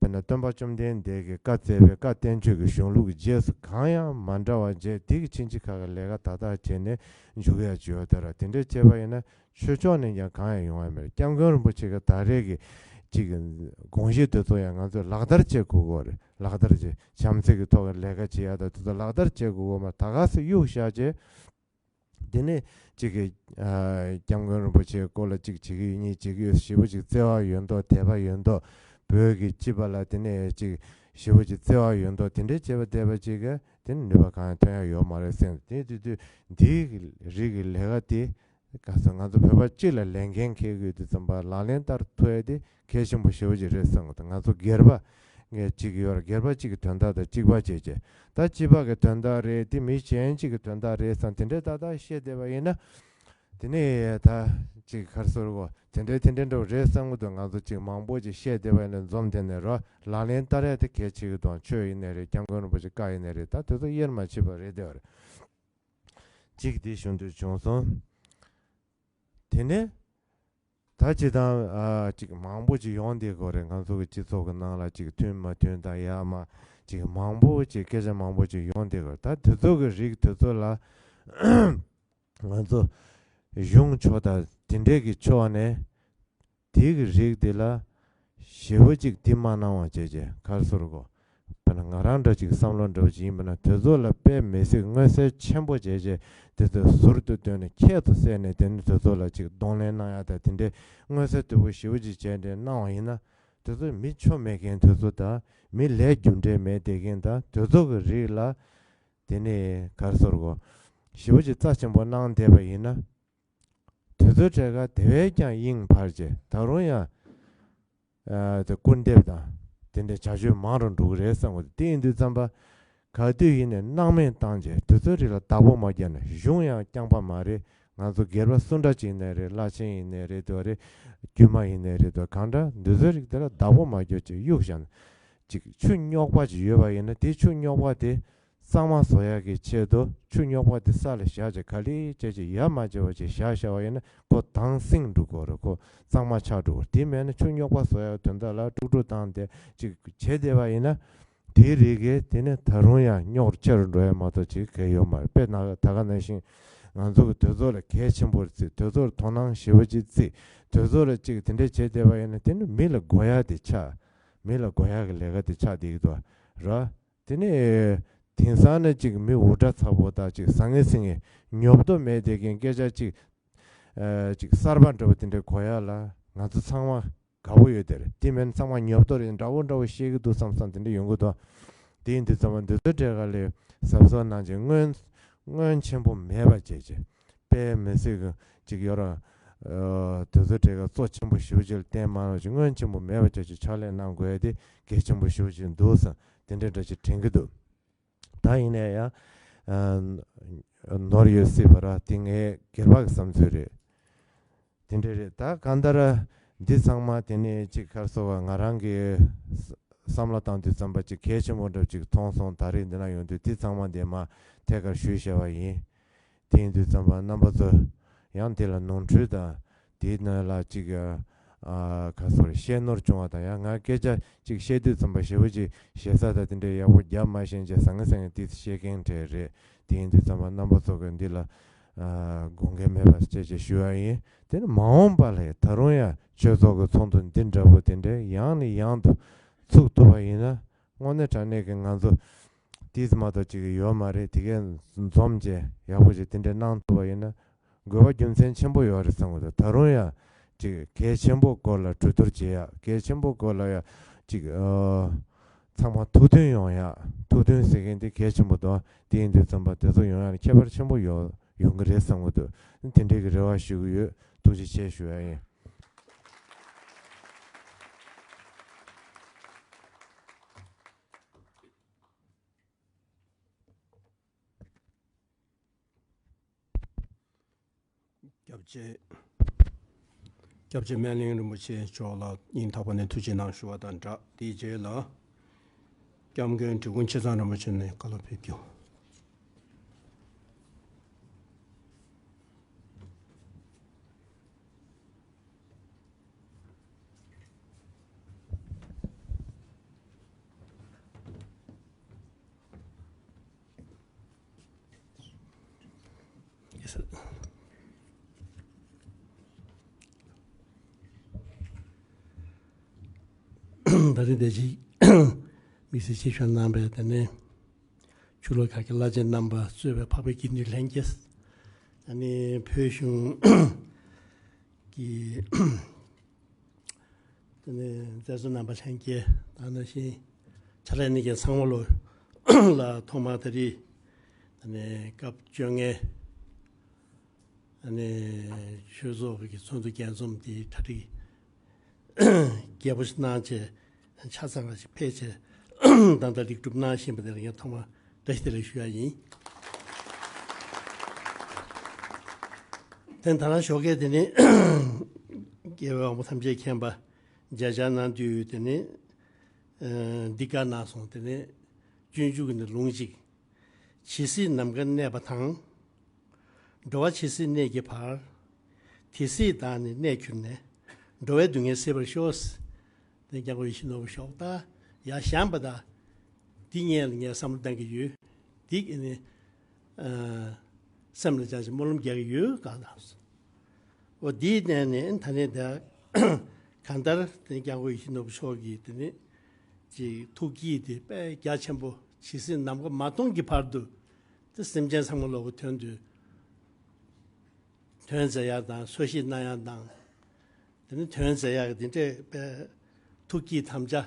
དཔེར་ན་སྟོན་པ་བཅོམ་ལྡན་འདས་ཀྱིས་བཀའ་སྩལ་བའི་བཀའ་བསྟན་བཅོས་ཀྱི་གཞུང་ལུགས་ཀྱི་རྗེས་སུ་གང་ཡང་མ་འདྲ་བ་བྱས་དེ་གི་ཕྱིན་ཅི་ཁ་གི་ལས་ཀ་ཏག་ཏག་བྱས་ནས་འཇུག་ཡ་ཅིག་ཡོད་དེ་ར་དེ་འདྲ་བྱས་པ་ཡིན་ན། ཆོས་ཕྱོགས་ནས་ཀྱང་གང་ཡང་ཡོང་བ་མེད། སྐྱབས་མགོན་རིན་པོ་ཆེ་གི་ད་རེས་ཀྱི་ཅིག་གི་དགོངས་གཞི་དེ་ཚོ་ཡང་ང་ཚོས་ལག་བསྟར་བྱེད་དགོས་ཀྱི་རེད། ལག་བསྟར་བྱེད་བྱམས་བརྩེ་གི་ཐོག་གི་ལས་ཀ་བྱེད་ཡ་ད་དེ་ཚོ་ལག་བསྟར་བྱེད་དགོས་ཀྱི་མ་ད་ག་སེ་གཡུག་བཞག་བྱས། དེ་ནས་ཅིག་གི་ཨ་སྐྱབས་མགོན་རིན་པོ་ཆེའི་སྐོར་ལ་ཅིག་བྱེད་ཀྱི་ཡོད་ཉེས་བྱེད་ཀྱི་ཡོད་ཞེ་པོ་ཅིག་བརྩེ་བ་ཡོད་མདོག་དད་པ་ཡོད་མདོག་བོད་ཀྱི་སྤྱི་པ་ལ་དེ་ནས་ཅིག་ཞེ་པོ་ཅིག་བརྩེ་བ་ཡོད་མདོག་དེ་འདྲའི་བྱེད་པ་བསྡད་པ་ཅིག་གི་དེ་ནས་ནུས་པ་གང་ཡང་ཐོན་ཡ་ཡོད་མ་རེད་བསམ། དེ་དུས་དུས་འདིའི་རིགས་ཀྱི་ལས་ཀ་དེ། ག་ཚོད་ང་ཚོ་བོད་པ་སྤྱི་ལ་ལས་འགན་འཁྱེར་དགོས་དུས་ཙམ་པ་ལག་ལེན་བསྟར་ཐུབ་ཡ་དེ་གལ་ཆེན་པོ་ཞེ་པོ་ཅིག་རེད་བསམ་གི་འདུག་ང་ཚོ་སྒེར་པ་ངས་གཅིག་ཡོད་ར་སྒེར་པ་གཅིག་གི་དོན་དག་དང་གཅིག་པ་བྱས་བྱས་ད་སྤྱི་པ་གི་དོན་དག་རེད་དེ་མི་གཞན་གཅིག་གི་དོན་དག་རེད་བསམ་དེ་འདྲའི་ཏག་ཏག་བཤད་བསྡད་པ་ཡིན་ན། དེ་ནས་ད་གཅིག་ག་རེ་ཟེར་དགོས་དེ་འདྲའི་དེ་འདྲའི་འདྲ་བོ་རེད་བསམ་གི་འདུག་ང་ཚོ་གཅིག་མང་པོ་ཅིག་བཤད་བསྡད་པ་ཡིན་ན་འཛོམས་དེ་ནས་རོ་ལག་ལེན་བསྟར་ཡ་དེ་གལ་ཆེ་གི་འདུག་ཆོས་ཡིན་ནའི་རེད་སྐྱབས་མགོན་རིན་པོ་ཆེ་བཀའ་ཡིན་ནའི་རེད་ད་དེ་ཚོ་དབྱེར་མ་ཕྱེ་བ་རེད་བསྡད་པ་རེད། གཅིག་དེ་ཞུ་འདོད་བྱུང་སོང་། དེ་ནས་ད་སྤྱིར་བཏང་ཨ་ཅིག་མང་པོ་ཅིག་ཡོང་བསྡད་ཀྱི་ཡོད་རེད། ང་ཚོ་གི་སྤྱི་ཚོགས་ཀྱི་ནང་ལ་ཅིག་མཐུན་མ་མཐུན་དང་ཡག་མ་ཅིག་མང་པོ་ཅིག་སྐད་ཆ་མང་པོ་ཅིག་ཡོང་བསྡད་ཀྱི་ཡོད་རེད། ད་དེ་ཚོ་གི་རིགས་དེ་ཚོ་ལ་ང་ཚོ་གཞུང་ཕྱོགས་དང་དེ་འདྲས་ཀྱི་ཕྱོགས་ནས། དེའི་གི་རིགས་དེ་ལ་ཞེ་པོ་ཅིག་དེ་མ་གནང་བ་བྱས་རྗེས་ག་རེ་ཟེར་དགོས། དཔེར་ན་ང་རང་འདྲ་ཅིག་བསམ་བློ་འདྲ་བོ་ཅིག་ཡིན་པ་ན་དེ་ཚོ་ལ་དཔེ་མི་སྲིད་མངོན་གསལ་ཆེན་པོ་བྱས་རྗེས་དེ་ཚོ་ཟུར་དུ་བཏོན་ནས་ཁྱད་དུ་བསད་ནས་དེ་ནི་དེ་ཚོ་ལ་ཅིག་གདོང་ལེན་གནང་ཡ་དང་དེ་འདྲའི་མངོན་གསལ་དོད་པོ་ཞེ་པོ་ཅིག་བྱས་ནས་གནང་བ་ཡིན་ན་དེ་ཚོ་མི་ཆོ་མེད་མཁན་དེ་ཚོ་དང་མི་ལས་རྒྱུ་འབྲས་མེད་བསྡད་མཁན་དང་དེ་ཚོ་གི་རིགས་ལ་དེ་ནི་ག་རེ་ཟེར་དགོས། ཞེ་པོ་ཅིག་རྩ་ཆེན་པོ་གནང་བསྡད་པ་ཡིན་ན། དེ་ཚོའི་གྲས་ཀ་དེ་བས་ཀྱང་དབྱིངས་འཕར་རྗེས་ད་རུང་ཡང་ཨ་དེ་སྐུར་འདེབས་དང་ དེ་འདྲའི་བྱ་སྤྱོད་མང་རུ་འགྲོ་གི་རེད་བསམ་གི་འདུག་དེ་ཡིན་དུས་ཙམ་པ། ག་དུས་ཡིན་ནའི་སྣང་མེད་བཏང་བྱས་དུས་ཚོད་རིགས་ལ་བདག་པོ་མ་བརྒྱབ་ན་གཞུང་ཡང་རྐྱང་པ་མ་རེད། ང་ཚོ་སྒེར་པ་སུ་འདྲ་ཅིག་ཡིན་ནའི་རེད། བླ་ཆེན་ཡིན་ནའི་རེད་དོ་རེད། དཀྱུས་མ་ཡིན་ནའི་རེད་དོ། གང་འདྲ་དུས་ཚོད་རིགས་དེ་ལ་བདག་པོ་མ་བརྒྱབ་བྱས་གཡུག་བཞག་ན། ཅིག་ཆུ་རྙོག་པ་ཅིག་ཡོད་པ་ཡིན་ན། དེ་ཆུ་རྙོག་པ་དེ་གཙང་མ་བཟོ་ཡག་གི་ཆེད་དུ་ཆུ་རྙོག་པ་དེ་ས་ལ་བཞག་བྱས་ག་ལེར་བྱས་བྱས་ཡ་མ་བྱས་པ་ཅིག་བཞག་བཞག་པ་ཡིན་ན། ཁོ་དྭངས་སིང་འགྲོ་གི་རེད། ཁོ་གཙང་མ་ཆགས་འགྲོ་གི་རེད། དེ་མེད་ན་ཆུ་རྙོག་པ་བཟོ་ཡག་དོན་དག་ལ་དཀྲུག་དཀྲུག་བཏང་སྟེ་ཅིག་བྱས་བསྡད་པ་ཡིན་ན། དེའི་རིགས་ཀྱིས་དེ་ནས་ད་རུང་ཡང་རྙོག་ཆེ་རུ་འགྲོ་ཡ་མ་གཏོགས་ཅིག་གལ་ཡོད་མ་རེད། དཔེར་ན་ད་ག་ནང་བཞིན་ང་ཚོ་གི་དུས་ཚོད་ལ་གལ་ཆེན་པོར་བརྩི། དུས་ཚོད་ལ་དོ་སྣང་ཞེ་པོ་ཅིག་བརྩི། དུས་ཚོད་ལ་ཅིག་དེ་འདྲས་བྱས་བསྡད་པ་ཡིན་ན། དེ་ནི་མི་ལ་དགོས་ཡ་དེ་ཆགས། མི་ལ་དགོས་ཡ་གི་ལས་ཀ་དེ་ཆགས་བསྡད་ཀྱི་འདུག་ར། དེ་ནས་དེང་སང་ནི་ཅིག་མི་འུར་སྒྲ་ཚ་པོ་དང་ཅིག་ཟང་ངེ་ཟིང་ངེ་ཉོབ་ཏོ་མེད་བསྡད་མཁན་སྐད་ཆ་ཅིག་ཨ་ཅིག་གསར་པ་འདྲ་པོ་དེ་འདྲས་གོ་ཡ་ལ་ང་ཚོ་ཚང་མ་དགའ་པོ་ཡོད་དེ་རེད། དེ་མིན་ཚང་མ་ཉོབ་ཏོ་རེད། འདྲ་པོ་འདྲ་པོ་བཤད་ཀྱི་འདུག་བསམ་བསམ་དེ་འདྲ་ཡོང་གི་འདུག་དེ་ཡིན་དུས་ཙམ་པ་འདི་ཚོའི་གྲས་ཀ་ལས་གཟབ་གཟབ་གནང་བྱས་སྔོན་སྔོན་ཆེན་པོ་མེད་པ་བྱས་བྱས་དཔེ་མི་སྲིད་གི་ཅིག་ཡོད་ར། ཨ་དེ་ཚོའི་གྲས་ཀ་གཙོ་ཆེན་པོ་ཞེ་པོ་ཅིག་ལ་བརྟེན་མ་རོགས་ཅིག་སྔོན་ཆེན་པོ་མེད་པ་བྱས་བྱས་ཕྱག་ལས་གནང་དགོས་ཡ་དེ་གལ་ཆེན་པོ་ཞེ་པོ་ཅིག་འདུག་བསམ་དེ་འདྲ་འདྲ་ཅིག་དྲན་གྱི་འདུག་ད་ཡིན་ནའི་ཡང་ཨ་ནོར་ཡོད་སྲིད་པ་ར། དེ་ངའི་སྒེར་པ་གི་བསམ་ཚུལ་རེད། དེ་འདྲ་རེད། ད་གང་ལྟར་འདི་ཚང་མ་དེ་ནས་ཅིག་ག་རེ་ཟེར་བ། ང་རང་གི་བསམ་བློ་བཏང་དུས་ཙམ་པ་ཅིག་གལ་ཆེན་པོ་འདྲ་ཅིག་མཐོང་སོང་། ད་རེས་འདི་ན་ཡོང་དུས་འདི་ཚང་མ་འདི་མ་ཐད་ཀར་ཞུས་བཞག་པ་ཡིན། དེ་ཡིན་དུས་ཙམ་པ་རྣམ་པ་ཚོ་ཡང་འདི་ལ་ནོར་འཁྲུལ་དང་དེའི་ནང་ལ་ཅིག་ཨ་ག་རེ་ཟེར་བ། བཤད་ནོར་བྱུང་བ་དང་། ཡང་ང་སྐད་ཆ་ཅིག་བཤད་དུས་ཙམ་པ་ཞེ་པོ་ཅིག་ཞེ་ས་དང་དེ་འདྲའི་ཡག་པོ་རྒྱབ་མ་ཤེས་བྱས་ཟང་ངེ་ཟིང་ངེ་དེ་བཤད་མཁན་གྲས་རེད། དེ་ཡིན་དུས་ཙམ་པ་རྣམ་པ་ཚོ་གི་འདི་ལ་ཨ་དགོངས་འགལ་མེད་པ་བྱས་བྱས་ཞུ་བ་ཡིན། དེ་ནི་མ་འོངས་པ་ལ་ད་རུང་ཡང་ཆོས་ཚོགས་ཀྱི་ཚོགས་འདུ་འདི་འདྲ་པོ་དེ་འདྲའི་ཡང་ནས་ཡང་དུ་ཚུགས་ཐུབ་པ་ཡིན་ན། དངོས་གནས་དྲང་གནས་ཀྱི་ང་ཚོ་དེ་ཙམ་མ་གཏོགས་ཅིག་ཡོད་མ་རེད། དེ་གས་འཛོམས་བྱས་ཡག་པོ་ཞིག་དེ་འདྲ་གནང་ཐུབ་པ་ཡིན་ན་དགོས་པ་རྒྱུ་མཚན་ཆེན་པོ་ཡོད་རེད་བསམ་གི་འདུག་ད་རུང་ཡང་ཅིག་གལ་ཆེན་པོ་སྐོར་ལ་གྲོས་བསྡུར་བྱེད་ཡག་གལ་ཆེན་པོ་སྐོར་ལ་ཡང་ཅིག་ཨ་ཚང་མ་ཐུགས་མཐུན་ཡོང་ཡག་ཐུགས་མཐུན་ཟེར་མཁན་དེ་གལ་ཆེན་པོ་འདུག་དེ་ཡིན་དུས་ཙམ་པ་དེ་ཚོ་ཡོང་ཡག་ལ་ཁྱད་པར་ཆེན་པོ་ཡོང་ཡོང་གི་རེད་བསམ་གི་འདུག་དེ་འདྲའི་གི་རེ་བ་ཞུ་གི་ཡོད། ཐུགས་རྗེ་ཆེ་ཞུ་ཡག་ཡིན། སྐྱབས་རྗེ། སྐྱབས་རྗེ་སྨན་གླིང་རིན་པོ་ཆེ་མཆོག་ལ་སྙིང་ཐག་པ་ནས་ཐུགས་རྗེ་གནང་ཞུ་བ་དང་སྦྲགས། དེའི་རྗེས་ལ་སྐྱབས་མགོན་འབྲི་གུང་ཆེ་ཚང་རིན་པོ་ཆེ་ནས་བཀའ་སློབ་ཕེབས་རྒྱུ། ད་རིང་དེ་ཅིག་དམིགས་བསལ་ཆེད་ཞུ་གནང་བའི་དེ་ནས་ཆུ་ལོག་ཁ་གི་བླ་ཆེན་རྣམ་པ་གཙོས་པའི་འཕགས་པའི་དགེ་འདུན་ལྷན་རྒྱས། ཨ་ནི་བོད་གཞུང་གི་དེ་ནས་མཛད་གཙོ་རྣམ་པ་ལྷན་རྒྱས་དང་། ནང་བཞིན་ཕྱག་ལས་གནང་མཁན་ཚང་མ་ལོ་ལ་ཐོག་མར་ད་རེས་དེ་ནས་སྐབས་བཅོ་ལྔའི་ཨ་ནི་ཆོས་ཚོགས་ཀྱི་ཚོགས་འདུ་རྒྱས་འཛོམས་དེ་གྲ་སྒྲིག་རྒྱས་པོ་ཞིག་གནང་བྱས། ཆ་ཚང་བ་ཞིག་ཕེབས་བྱས་ད་ལྟ་ལེགས་གྲུབ་གནང་བཞིན་པ་དེ་ལ་ངས་ཐོག་མར་བཀྲ་ཤིས་བདེ་ལེགས་ཞུ་ཡ་ཡིན། དེ་ད་ལྟ་ཞོགས་ཀས་དེ་ནི་རྒྱལ་བའི་དབང་པོ་ཐམས་ཅད་མཁྱེན་པ་མཇལ་བཅར་གནང་དུས་དེ་ནི་འདི་བཀའ་གནང་སོང་། དེ་ནི་སྤྱོད་འཇུག་གི་ནི་ལུང་གཅིག་ཇི་སྲིད་ནམ་མཁའ་གནས་པ་དང་། འགྲོ་བ་ཇི་སྲིད་གནས་ཀྱི་བར། དེ་སྲིད་བདག་ནི་གནས་གྱུར་ནས། འགྲོ་བའི་སྡུག་བསྔལ་སེལ་བར་ཤོག་དེ་སྐྱབས་མགོན་ཡིད་བཞིན་ནོར་བུ་མཆོག་ད་ཡར་བཞེངས་པ་ད་འདི་སྔོན་ལ་ངས་བསམ་བློ་བཏང་གི་ཡོད། འདི་ནི་སེམས་ལ་བཅངས་ཤིང་སྨོན་ལམ་རྒྱག་གི་ཡོད་གང་ལགས་སོ། འོ་འདིའི་གནས་ནས་ད་ནི་ད་གང་ལྟར་དེ་སྐྱབས་མགོན་ཡིད་བཞིན་ནོར་བུ་མཆོག་གིས་དེ་ནི་ཅིག་ཐུགས་བསྐྱེད་དེ་དཔེ་རྒྱ་ཆེན་པོ་ཇི་སྲིད་ནམ་མཁའ་མ་སྟོང་གི་བར་དུ་དེ་སེམས་ཅན་ཚང་མ་ལོག་གི་དོན་དུ་དོན་མཛད་ཡ་དང་། སོ་སྐྱེ་གནང་ཡ་དང་། དེ་ནི་དོན་མཛད་ཡག་གི་དེ་འདྲས་པའི་ཐུགས་བསྐྱེད་དམ་བཅའ་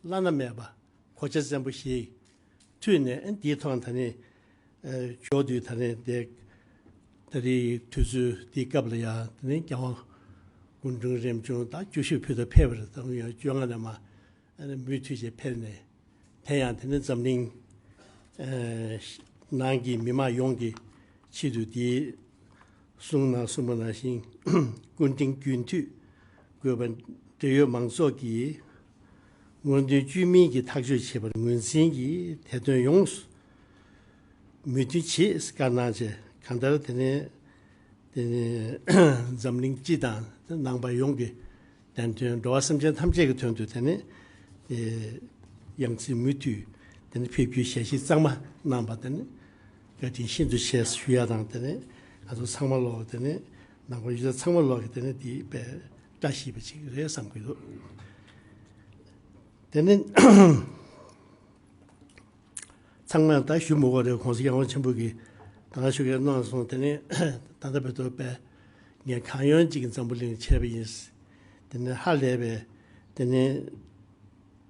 བླ་ན་མེད་པ་གོ་ཆ་བཙན་པོ་ཞིག་མཐུད་ནས་འདིའི་ཐོག་ད་ནི་འབྱོར་དུས་ད་ནི་དེ་ད་རེས་དུས་ཚོད་འདིའི་སྐབས་ལ་ཡང་དེ་ནི་རྒྱལ་དབང་སྐུ་ཕྲེང་རིམ་བྱོན་ད་བཅུ་བཞི་བོད་དུ་ཕེབས་པ་རེད། ད་ཡང་བཅོ་ལྔ་ནས་མ་ ཨ་ནི་མུ་མཐུད་བྱས་ཕེབས་ནས། དེ་ཡང་དེ་ནི་འཛམ་གླིང་ཨ་ནང་གི་མི་མང་ཡོངས་ཀྱི་ཆེད་དུ། དེའི་གསུང་ནང་གསུངས་པ་ནང་བཞིན། སྐུ་ཕྲེང་རྒྱུན་མཐུད་དགོས་པ། འབྲེལ་ཡོད་མང་ཚོགས་ཀྱིས་སྔོན་ཐོན་བཅོས་མིན་གྱི་ཐག་གཅོད་བྱེད་པར་ངོས་འཛིན་གྱིས་དེ་དོན་ཡོངས་སུ་མོས་མཐུན་བྱེད། བཀའ་གནང་བྱས། གང་ལྟར་དེ་ནས་དེ་ནས་འཛམ་གླིང་སྤྱི་དང་ནང་པ་ཡོངས་ཀྱི་བདེན་དོན། འགྲོ་བ་སེམས་ཅན་ཐམས་ཅད་ཀྱི་དོན་དུ། དེ་ནས་དེ་ཡང་སྲིད་མུ་མཐུད་དེ་ནས་ཕེབས་རྒྱུའི་ཞལ་བཞེས་གཙང་མ་གནང་བ། དེ་ནས་བཀའ་དྲིན་ཤིན་ཏུ་ཆེ་ཞུ་ཡ་དང་། དེ་ནས་ང་ཚོ་ཚང་མ་ལོག་དེ་ནས་ནང་པ་ཡུལ་ས་ཚང་མ་ལོག་གི་དེ་ནས་དེ་དཔེ་བཀྲ་ཤིས་པ་ཅིག་རེད་བསམ་གྱི་འདུག། དེ་ནས་ཚང་མས་ད་ཞུ་མི་དགོས་རེད། ༸གོང་ས་༸སྐྱབས་མགོན་ཆེན་པོ་གིས་ད་ག་ཞུ་གི་གནང་སོང་། དེ་ནས་ད་ལྟ་བར་དུ་དཔེ་ངས་གང་ཡོང་ཅིག་འཛམ་བུ་གླིང་ཕྱེས་པ་ཡིན། དེ་ནས་ཧ་ལས་པའི་དེ་ནས་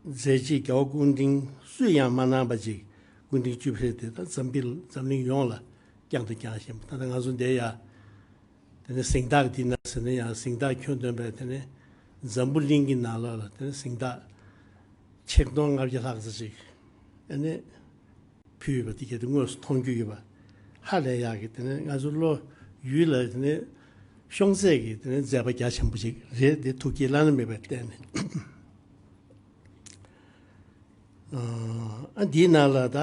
མཛད་རྗེས་རྒྱལ་བ་སྐུ་ཕྲེང་སུས་ཡང་མ་གནང་བ་ཅིག། སྐུ་ཕྲེང་བཅུ་པ་རེད། དེ་ད་འཛམ་བུ་འཛམ་གླིང་ཡོངས་ལ་བསྐྱངས་དང་བསྐྱངས་བཞིན་པ། ད་ལྟ་ང་ཚོ་འདིར་ཡ། དེ་ནས་གཟེངས་རྟགས་འདི་ན་ཟེར་ན་ཡང་གཟེངས་རྟགས་ཁྱོན་བསྡོམས་པས་དེ་ནས་འཛམ་བུ་གླིང་གི་ནང་ལོགས་ལ་དེ་ནས་གཟེངས་རྟགས་ཆིག་སྟོང་ལྔ་བརྒྱ་ལྷག་ཙམ་ཞིག་ཨ་ནི་ཕུལ་བ་དེ་གལ་ཏེ་དངོས་སུ་མཐོང་རྒྱུ་ཡོད་པ་ཧ་ལས་ཡག་གི། དེ་ནས་ང་ཚོ་བློ་ཡུལ་ལ་དེ་ནས་ཤོང་ཚད་ཀྱི་དེ་ནས་མཛད་པ་རྒྱ་ཆེན་པོ་ཞིག་རེད། དེ་ཐུགས་བསྐྱེད་བླ་ན་མེད་པ་བསྟན་ནས། ཨ་འདིའི་ནང་ལ་ད་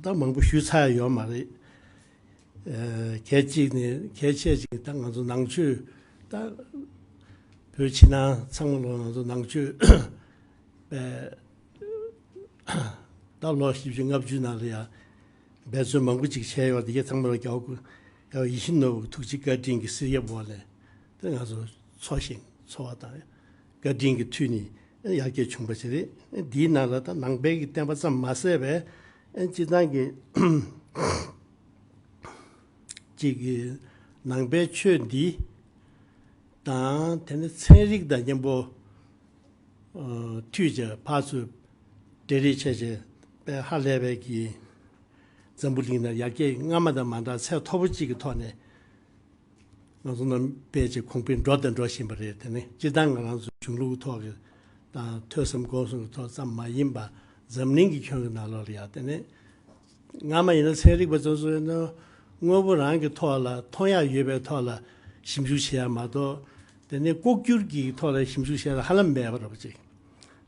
ད་མང་པོ་ཞུས་ཚར་ཡོད་མ་རེད། ཨ་གལ་གཅིག་ནས་གལ་ཆེ་ཅིག་ད་ང་ཚོ་ནང་ཆོས་ད་བོད་ཕྱི་ནང་ཚང་མ་ལོག་ང་ཚོ་ནང་ཆོས་པའི་ད་ལོ་བཞི་བཅུ་ལྔ་བཅུ་ནང་ལ་ཡང་འབད་བརྩོན་མང་པོ་ཅིག་བྱས་ཡོད། དེ་གའི་ཚང་མ་ལ་རྒྱལ་བ་སྐུ་རྒྱལ་བ་ཡིད་བཞིན་ནོར་བུ་ཐུགས་རྗེ་བཀའ་དྲིན་གྱི་གསེར་ཡབ་འོག་ནས་དེ་ང་ཚོ་འཚོ་ཞིང་འཚོ་བ་དང་བཀའ་དྲིན་གྱི་མཐུ་ནི་ཡར་རྒྱས་བྱུང་བ་ཞིག་རེད། འདིའི་ནང་ལ་ད་ནང་པའི་གི་བསྟན་པ་ཙམ་མ་ཟད་པའི་སྤྱི་བཏང་གི་ཅིག་གི་ནང་པའི་ཆོས་འདི་དང་དེ་ནི་ཚན་རིག་དང་མཉམ་པོ་མཐུད་བྱས་ཕར་ཚུར་འབྲེལ་རེས་བྱས་བྱས་པའི་ཧ་ལས་པའི་གི་འཛམ་བུ་གླིང་ནང་ཡར་རྒྱས་སྔ་མ་དང་མ་འདྲ་ཚད་མཐོ་པོ་གཅིག་གི་ཐོག་ནས་ང་ཚོ་རྣམས་དཔེ་ཆ་གོང་འཕེལ་འགྲོ་དང་འགྲོ་བཞིན་པ་རེད། དེ་ནི་སྤྱིར་བཏང་ང་རང་ཚོ་གཞུང་ལུགས་ཐོག་གི་དང་ཐོས་བསམ་སྒོམ་གསུམ་གྱི་ཐོག་ཙམ་མ་ཡིན་པ་འཛམ་གླིང་གི་ཁྱོན་གྱི་ནང་ལོགས་ལ་ཡང་དེ་ནི་སྔ་མ་ཡིན་ན་ཚན་རིག་པ་ཚོ་ཚོ་ཡིན་ན་དངོས་པོ་རང་གི་ཐོག་ལ་མཐོང་ཡག་ཡོད་པའི་ཐོག་ལ་ཞིབ་འཇུག་བྱེད་ཡག་མ་གཏོགས། དེ་ནི་ལྐོག་གྱུར་གྱི་ཐོག་ལ་ཞིབ་འཇུག་བྱེད་ཡག་ཧ་ལམ་མེད་པ་རེད་པ་ཅིག།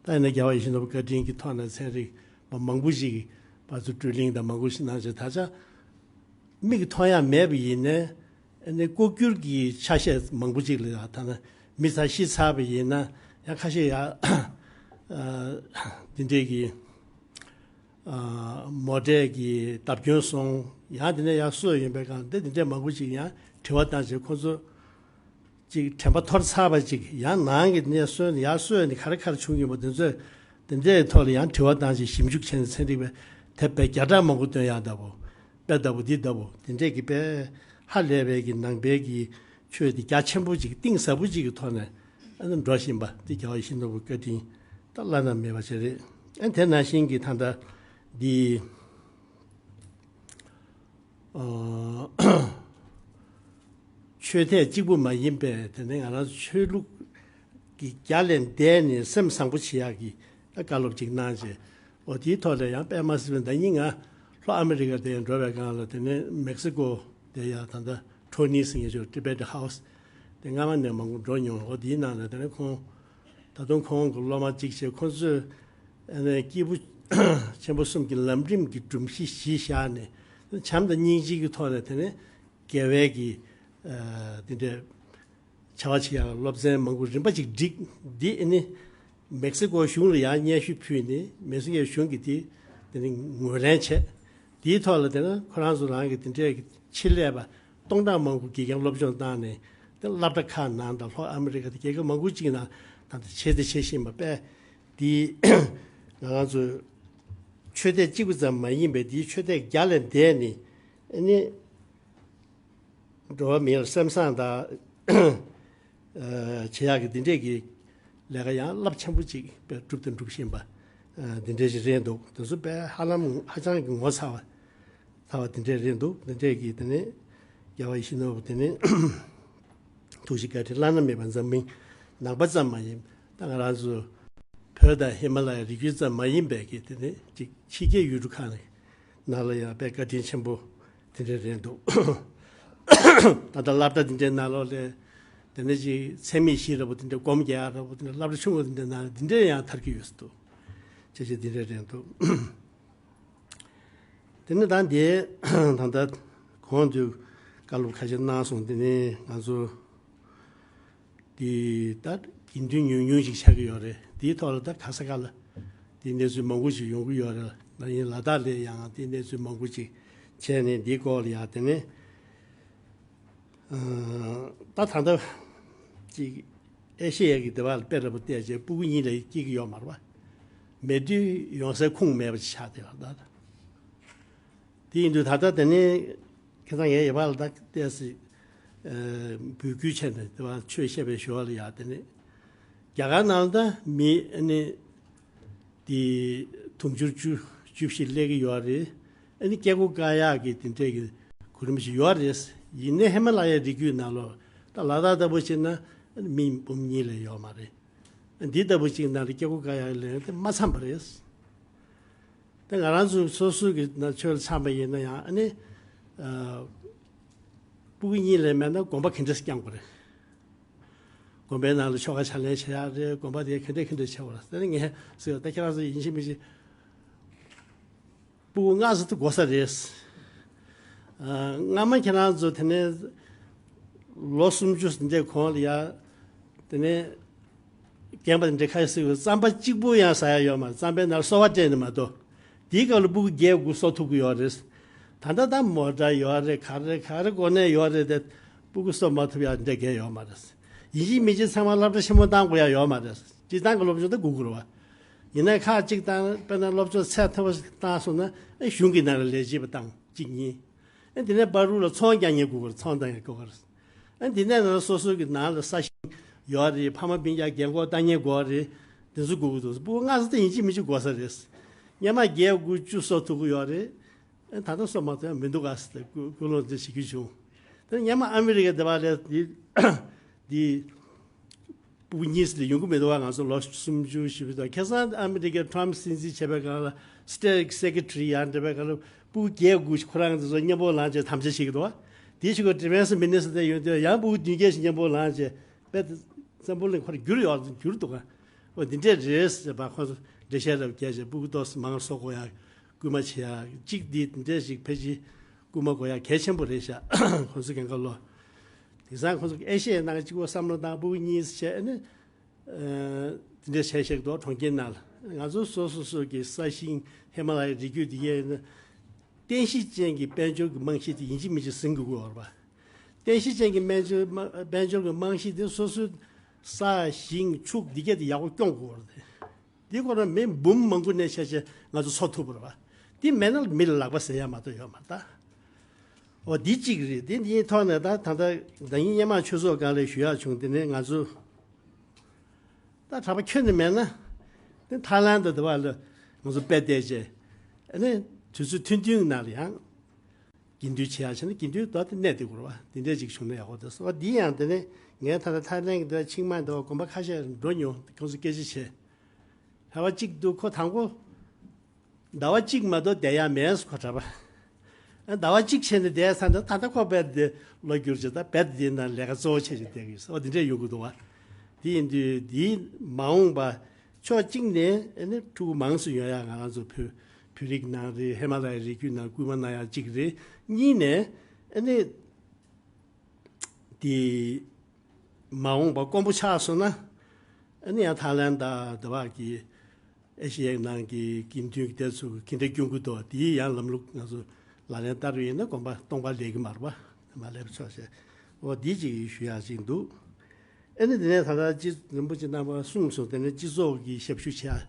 ད་ཡིན་ན་རྒྱལ་བ་ཡིད་བཞིན་ནོར་བུ་བཀའ་དྲིན་གྱི་ཐོག་ནས་ཚན་རིག་པ་མང་པོ་ཞིག་ཕར་ཚུར་བགྲོ་གླེང་དང་མང་པོ་ཞིག་གནང་བྱས། ད་ཆ་མིག་གིས་མཐོང་ཡག་མེད་པ་ཡིན་ནའི་ཨ་ནི་ལྐོག་གྱུར་གྱི་ཆ་ཤས་མང་པོ་ཅིག་ལ་ཡང་ཐ་ན་མི་ཚང་ཤི་ཚར་བ་ཡིན་ན་ཡང་ཁ་ཤས་ཡང་འདི་འདྲས་ཀྱི་མོ་ཊའི་གི་བརྡབ་སྐྱོན་སོང་། ཡང་དེ་ནས་ཡང་གསོས་ཡོང་པའི་སྒང་དེ་འདི་འདྲས་མང་པོ་ཅིག་ཡང་དྲི་བ་བཏང་བྱས་ཁོང་ཚོ་ཅིག་དྲན་པ་འཐོར་ཚར་བ་ཅིག་ཡང་ནང་གི་ནས་གསོས་ནས་ཡར་གསོས་ནས་ག་རེ་ག་རེ་བྱུང་ཡོད་པ་དེ་ཚོས་དེ་འདྲའི་ཐོག་ལ་ཡང་དྲི་བ་བཏང་ཅིག་ཞིབ་འཇུག་བྱས་ནས་ཚན་རིག་པས་དེབ་དཔེ་བརྒྱ་ཕྲག་མང་པོ་བཏོན་ཡག་ལྟ་བུ་དཔེ་ལྟ་བུ་འདི་ལྟ་བུ་དེ་འདྲས་ཀྱི་དཔེ་ཧ་ལས་པའི་གི་ནང་པའི་གི་ཆོས་འདི་རྒྱ་ཆེན་པོ་ཅིག་གཏིང་ཟབ་པོ་ཅིག་གི་ཐོག་ནས་ཨ་ནི་འགྲོ་བཞིན་པ་འདི་རྒྱལ་བ་ཡིད་བཞིན་ནོར་བུ་བཀའ་དྲིན་ད་བླ་ན་མེད་པ་ཞིག་རེད། ཨ་དེ་ནང་བཞིན་གྱི་ད་ལྟ་འདི། ཨ་ཆོས་དད་གཅིག་པུ་མ་ཡིན་པའི་དེ་ནས་ང་རང་ཚོ་ཆོས་ལུགས་ཀྱི་རྒྱ་ལས་འདས་ནས་སེམས་བཟང་པོ་བྱེད་ཡག་གི་ད་བཀའ་སློབ་ཅིག་གནང་བྱས། འོ་དེའི་ཐོག་ལ་ཡང་དཔེ་མ་སྲིད་པའི་ཟླ་ཉིན་ང་ལྷོ་ཨ་མི་རི་ཀ་དེ་འགྲོ་བའི་སྒང་ལ་དེ་ནས་མེག་སི་ཀོ་དེ་ཡང་ད་ལྟ་ཁྲོ་ནི་ཟེར་མཁན་ཅིག་Tibetan House དེ་སྔ་མ་ནས་མང་པོ་འགྲོ་མྱོང་། འོ་དེའི་ནང་ལ་དེ་ནས་ཁོང་ད་དུང་ཁོང་གི་སློབ་མ་གཅིག་བྱས་ཁོང་ཚོས་ཨ་ནི་སྐྱེས་བུ་ཆེན་པོ་གསུམ་གྱི་ལམ་རིམ་གྱི་སྒྲོམ་གཞི་གཞི་བཞག་ནས་བྱམས་དང་སྙིང་རྗེ་གི་ཐོག་ནས་དེ་ནས་དགེ་བའི་གི་ཨ་དེ་འདྲའི་བྱ་བ་བྱེད་ཡག་སློབ་ཚན་མང་པོ་རིམ་པ་ཅིག་བསྒྲིགས། འདི་ཨ་ནི་མེག་སི་ཀོ་གཞུང་ལ་ཡང་སྙན་ཞུ་ཕུལ་ནས་མེག་སི་ཀོ་གཞུང་གིས་དེ་དེ་ནི་ངོས་ལེན་བྱས། དེའི་ཐོག་ལ་དེ་ནི་ཁོ་རང་ཚོ་རང་གི་དེ་འདྲའི་གི་ཆེད་ལས་པ་སྟོང་ཕྲག་མང་པོ་དགེ་རྒན་སློབ་སྦྱོང་བཏང་ནས་དེ་སློབ་གྲྭ་ཁག་ནང་དང་ལྷོ་ཨ་མི་རི་ཀ་དེ་རྒྱལ་ཁབ་མང་པོ་ཅིག་ནང་ད་ལྟ་བྱས་ཏེ་བྱེད་བཞིན་པ་པས། དེ་ང་རང་ཚོ་ཆོས་དད་གཅིག་པུ་ཙམ་མ་ཡིན་པའི་དེའི་ཆོས་དད་རྒྱ་ལས་འདས་ནས་ཨ་ནི། འགྲོ་བ་མིའི་སེམས་བཟང་དང་བྱེད་ཡག་གི་འདི་འདྲས་ཀྱི་ལས་ཀ་ཡང་རླབས་ཆེན་པོ་ཅིག་དཔེ་སྒྲུབ་དང་སྒྲུབ་བཞིན་པ་འདི་འདྲས་ཞིག་རེད་འདུག། དེ་ཚོ་དཔེ་ཧ་ལམ་ཧ་ཅང་གི་ངོ་མཚར་བ་ཚ་བ་འདི་འདྲས་རེད་འདུག། འདི་འདྲས་ཀྱི་དེ་ནས་རྒྱལ་བ་ཡིད་བཞིན་ནོར་བུ་དེ་ནས་ཐུགས་རྗེ་བཀའ་དྲིན་བླ་ན་མེད་པ་འཛམ་གླིང་ནང་པ་ཙམ་མ་ཡིན་ད་ང་རང་ཚོ་ བོད་དང་ཧི་མ་ལ་ཡའི་རི་རྒྱུད་ཙམ་མ་ཡིན་པའི་གི་དེ་ནི་ཅིག་ཕྱི་རྒྱལ་ཡུལ་གྲུ་ཁག་ནང་ལ་ཡང་དཔེ་བཀའ་དྲིན་ཆེན་པོ་དེ་འདྲ་རེད་འདུག་ད་ལྟ་སློབ་གྲྭ་དེ་འདྲའི་ནང་ལོགས་ལ་དེ་ནི་ཅིག་ཚད་མེད་བཞི་འདྲ་པོ་དེ་འདྲ་སྒོམ་རྒྱག་ཡག་འདྲ་པོ་དེ་འདྲ་སློབ་གྲྭ་ཆུང་ངུ་དེ་འདྲའི་ནང་ལ་དེ་འདྲ་ཡང་དར་གྱི་ཡོད་ས་འདུག་ཅེས་བྱས་དེ་འདྲ་རེད་འདུག་དེ་ནི་ད་འདི་ད་ལྟ་གོང་དུ་བཀའ་སློབ་ཁ་ཤས་གནང་སོང་། དེ་ནི་ང་ཚོ་དེ་ད་དགེ་འདུན་ཉུང་ཉུང་ཞིག་ཆགས་ཀྱི་ཡོད་རེད། དེའི་ཐོག་ལ་ད་ག་ས་ག་ལ་དེ་གནས་ཚུལ་མང་པོ་ཞིག་ཡོང་གི་ཡོད་རེད། ད་ཡིན་ལ་དྭགས་ལ་ཡང་དེ་གནས་ཚུལ་མང་པོ་ཞིག་བྱས་ནས་འདིའི་སྐོར་ལ་ཡང་དེ་ནི་ད་ད་ལྟ་ཅིག་ཨེ་ཤེ་ཡ་གི་སྡེ་བ་ལ་དཔེ་འདྲ་པོ་བལྟས་རྗེས་སྤུ་གུ་གཉིས་ལ་སྐྱེ་གི་ཡོད་མ་རེད་པ། མེད་དུས་ཡོང་སའི་ཁུངས་མེད་པ་ཅིག་ཆགས་བསྡད་པ་ད། དེ་ཡིན་དུས་ད་ལྟ་དེ་ནི་ཁ་སང་ངའི་ཡ་བ་ལ་ད་བལྟས་སི་འབོད་སྐུལ་བྱས་ནས་དེ་བ་ཆོས་བཤད་པའི་ཞོར་ལ་ཡ་དེ་ནི་རྒྱ་གར་ནང་ལ་ད་མི་ཨ་ནི་དེ་དུང་ཕྱུར་བཅུ་བཅུ་བཞི་སླེབས་ཀྱི་ཡོད་རེད། ཨ་ནི་སྐྱེ་སྒོ་བཀག་ཡག་གི་དེ་འདྲས་ཀྱི་གོ་རིམ་ཞིག་ཡོད་རེད། ཡིན་ནའི་ཧི་མ་ལ་ཡའི་རི་རྒྱུད་ནང་ལོ་ད་ལ་དྭགས་ལྟ་བུ་བྱས་ན་ཨ་ནི་མི་འབུམ་གཉིས་ལས་ཡོད་མ་རེད། འདི་ལྟ་བུ་ཅིག་ནང་ལ་སྐྱེ་སྒོ་བཀག་ཡག་ལས་དེ་མ་འཚམས་པ་རེད། དེ་ང་རང་ཚོ་སོ་སོ་གི་ན་ཆོས་ལ་འཚམས་པ་ཡིན་ན་ཡང་ཨ་ནི་ཨ་སྤུ་གུ་གཉིས་ལས་མེད་ན་དགོན་པ་ག་འདྲས་བསྐྱང་དགོས་རེད། དགོན་པའི་ནང་ལ་ཆོ་ག་ཕྱག་ལེན་བྱེད་ཡག་རེད། དགོན་པ་དེ་ག་འདྲས་ག་འདྲས་བྱེད་དགོས་རེད། དེ་ནི་ངས་ཟེར་བ་ད་ཁྱེད་རང་ཚོ་ཡིན་གཅིག་མིན་གཅིག་སྤུ་གུ་སྔ་ས་དེ་དགོས་ས་རེད། ཨ་སྔ་མ་ཁྱེད་རང་ཚོ་དེ་ནས་ལོ་སུམ་ཅུ་འདྲའི་གོང་ལ་ཡ་དེ་ནས་རྒན་པ་འདྲ་ཁ་ཤས་ཟེར་བའི་རྩམ་པ་གཅིག་པུ་ཡང་ཟ་ཡ་ཡོད་མ་རེད། རྩམ་པའི་ནང་གསོལ་བ་སྤྲད་ནས་མ་གཏོགས། དེའི་སྐབས་ལ་སྤུ་གུ་བརྒྱད་དགུ་གསོ་ཐུབ་ཀྱི་ཡོད་རེད། ད་ལྟ་ད་མོ་ཊ་ཡོད་རེད། ག་རེ་ག་རེ་གོ་གནས་ཡོད་རེད་དེ། སྤུ་གུ་གསོ་མ་ཐུབ་ཡ་འདྲ་གས་ཡོད་མ་རེད། ཡིན་གཅིག་མིན་གཅིག་ཚང་མ་སློབ་གྲྭ་ཆེན་མོ་བཏང་དགོས་ཡ་ཡོད་མ་རེད། སྤྱིར་བཏང་གི་སློབ་སྦྱོང་ད་དགོས་ཀྱི་རེད་བ། ཡིན་ན་ཁག་གཅིག་བཏང་དཔེར་ན་སློབ་སྦྱོང་ཚད་མཐོ་བ་ཞིག་བཏང་སོང་ན་ཨེ་གཞུང་གི་ནང་ལ་ལས་བྱེད་པ་བཏང་གཅིག་གཉིས། ཨེ་དེ་ནས་བར་རུ་ལ་ཚོང་རྒྱག་མཁན་དགོས་ཀྱི་རེད། ཚོང་བཏང་ཡ་དགོས་ཀྱི་རེད། ཨ་འདི་ནས་ན་སོ་སོ་གི་ནང་ལ་ས་ཞིང་ཡོད་རེད། ཕ་མ་སྤུན་ཀྱག་རྒན་གོག་ལྟ་མཁན་དགོས་རེད། དེ་ཚོ་དགོས་ཀྱི་འདུག་སྤུ་གུ་སྔ་ས་དེ་ཡིན་གཅིག་མིན་གཅིག་དགོས་ས་རེད། སྔོན་མ་བརྒྱད་དགུ་བཅུ་གསོ་ཐུབ་ཀྱི་ཡོད་རེད། ཨ་ད་ལྟ་གསོ་མ་ཐུབ་ཡ་མི་འདུག་ག་ཟེར་ཏེ་ཀུན་ཀུན་སློང་དེ་བྱེད་རྒྱུ་བྱུང་། དེ་སྔོན་མ་ཨ་མི་རི་ཀའི་སྡེ་བ་ལས་འདི་འདི་སྤུ་གུ་གཉིས་ལས་ཡོང་གི་མི་འདུག་ག་ང་ཚོ་ལོ་སུམ་ཅུ་བཞི་བཅུ་དང་ཁ་སང་ཨ་མི་རི་ཀའི་ཊམ་སྲིད་འཛིན་བྱས་པའི་སྒང་ལ་State Secretary ཡང་འདྲ་བའི་སྒང་ལ་སྤུ་གུ་བརྒྱད་དགུ་ཁོ་རང་ཚོ་མཉམ་པོ་ལངས་བྱས་དམ་བཅའ་བྱེད་ཀྱི་འདུག་བ། དེའི་ཕྱི་གོ་Defence Minister དེ་ཡོང་དུས་ཡང་སྤུ་གུ་བདུན་བརྒྱད་ཞིག་མཉམ་པོ་ལངས་བྱས་དཔེ་འཛམ་བུ་གླིང་ཁོ་ར་འགྱུར་ཡོད་འགྱུར་འདུག་ག་འོ་འདི་འདྲས་རེད་ཟེར་བ་ཁོ་ཚོ་འགྲེལ་བཤད་རབ་བརྒྱབ་བྱས་སྤུ་གུ་ཏོག་ཙམ་མང་བཟོ་དགོས་ཡ་སྐུལ་མ་བྱེད་ཡ་གཅིག་འདི་འདི་འདྲས་ཞིག་ཕལ་ཆེར་སྐུལ་མ་དགོས་ཡ་གལ་ཆེན་པོ་རེད་ཤག་ཁོ་ཚོ་གན་ག་ལོ། དེང་སང་ཁོ་ཚོ་ཨེ་ཤེ་ཡའི་ནང་གཅིག་པོ་བསམ་བློ་བཏང་སྤུ་གུ་གཉིས་བྱས་ནས། དེ་འདྲ་བྱས་ཤིག་འདུག་གྲོང་ཁྱེར་ནང་ལ་ང་ཚོ་སོ་སོ་སོ་གི་ས་ཞིང་ཧི་མ་ལ་ཡའི་རི་རྒྱུད་འདི་ཡས་ན་རྟེན་གཞི་ཅན་གྱི་དཔལ་འབྱོར་གྱི་རྨང་གཞི་དེ་ཡིན་གཅིག་མིན་གཅིག་ཟིན་དགོས་ཀྱི་ཡོད་རེད་པ། རྟེན་གཞི་ཅན་གྱི་སྨན་འབྱོར་དམའ་དཔལ་འབྱོར་གྱི་རྨང་གཞི་དེ་སོ་སོའི་ས་ཞིང་ཕྱུགས་འདི་གས་དེ་ཡག་པོ་སྐྱོང་དགོས་རེད། འདི་ཁོ་ན་མི་འབུམ་མང་པོ་ནས་བྱས་བྱས་ང་ཚོ་འཚོ་ཐུབ་པ་རེད་པ། འདི་མེད་ན་མི་ལ་ལག་པ་ཟེར་ཡ་མ་གཏོགས་ཡོད་མ་རེད་ད། འོ་འདི་གཅིག་རེད། འདི་འདིའི་ཐོག་ནས་ད་ད་ལྟ་ཟླ་ཉིན་སྔོན་མ་ཆོས་ཚོགས་སྒང་ལ་ཞུ་ཡག་བྱུང་། དེ་ནས་ང་ཚོ་ད་གྲྭ་པ་ཁྱོན་ནས་མེད་ན་དེ་ཐའི་ལན་དུ་དེ་བ་ལ་ང་ཚོ་དཔེ་བལྟས་བྱས་ཨ་ནི་དུས་ཚོད་ཐུང་ཐུང་ནང་ལ་ཡང་དགེ་འདུན་བྱེད་ཡག་བྱས་ན་དགེ་འདུན་ད་དེ་གནས་དེ་དགོས་རེད་པ། དེ་འདྲས་ཅིག་བྱུང་ན་ཡག་པོ་འདུག་ཟེར་བ། འདི་ཡང་དེ་ནས་ངས་ད་ལྟ་ཐའི་ལན་གྱི་དེ་ཆིང་མའེ་དེ་བ་དགོན་པ་ཁ་ཤས་འགྲོ་མྱོང་། ཁོང་ཚོ་སྐད་ཆ་བྱས། ལྷ་པ་གཅིག་འདུག་ཁོ་དང་པོ་ཟླ་བ་གཅིག་མ་གཏོགས་བསྡད་ཡ་མེད་ཟེར། ཁོ་གྲྭ་པ་ཟླ་བ་གཅིག་བྱས་ནས་བསྡད་ཚར་ནས་ད་ལྟ་ཁོ་རྦད་དེ་ལོ་བསྒྱུར་བྱས། ད་རྦད་དེ་ནང་ལས་ཀ་གཙོ་བོ་བྱས་བྱས་བསྡད་ཀྱི་ཡོད་ཟེར་བ་འདི་འདྲས་ཡོང་གི་འདུག་བ། དེ་ཡིན་དུས་འདིའི་མ་འོངས་པ་ཕྱོགས་གཅིག་ནས་ཨ་ནི་ཕྲུ་གུ་མང་ཙམ་ཡོང་ཡ་ང་རང་ཚོ་བོད་བོད་རིགས་ནང་རེད། ཧི་མ་ལ་ཡའི་རི་རྒྱུད་ནང་སྐུལ་མ་གནང་ཡ་གཅིག་རེད། གཉིས་ནས་ཨ་ནི་དེ་མ་འོངས་པ་དཀོན་པོ་ཆགས་སོང་ན་ཨ་ནི་ཡང་ཐའི་ལན་དང་དེ་བ་གི་ཨེ་ཤེ་ཡའི་ནང་གི་དགེ་འདུན་གྱི་སྡེ་ཚོ་གི་དེ་འདྲ་སྐྱོང་གི་འདུག་དེའི་ཡང་ལམ་ལུགས་ང་ཚོ་ལག་ལེན་བསྟར་བ་ཡིན་ན་དགོན་པ་སྟོང་པ་ལས་ཀྱི་མ་རེད་པ། མ་ལས་པ་ཆོག་བྱས། འོ་འདི་ཅིག་ཞུ་ཡག་ཅིག་འདུག་ཨ་ནི་དེ་ནས་ད་ལྟ་སྤྱི་རིན་པོ་ཆེ་རྣམ་པ་གསུངས་སོང་། དེ་ནས་སྤྱི་ཚོགས་ཀྱི་ཞབས་ཞུ་བྱས།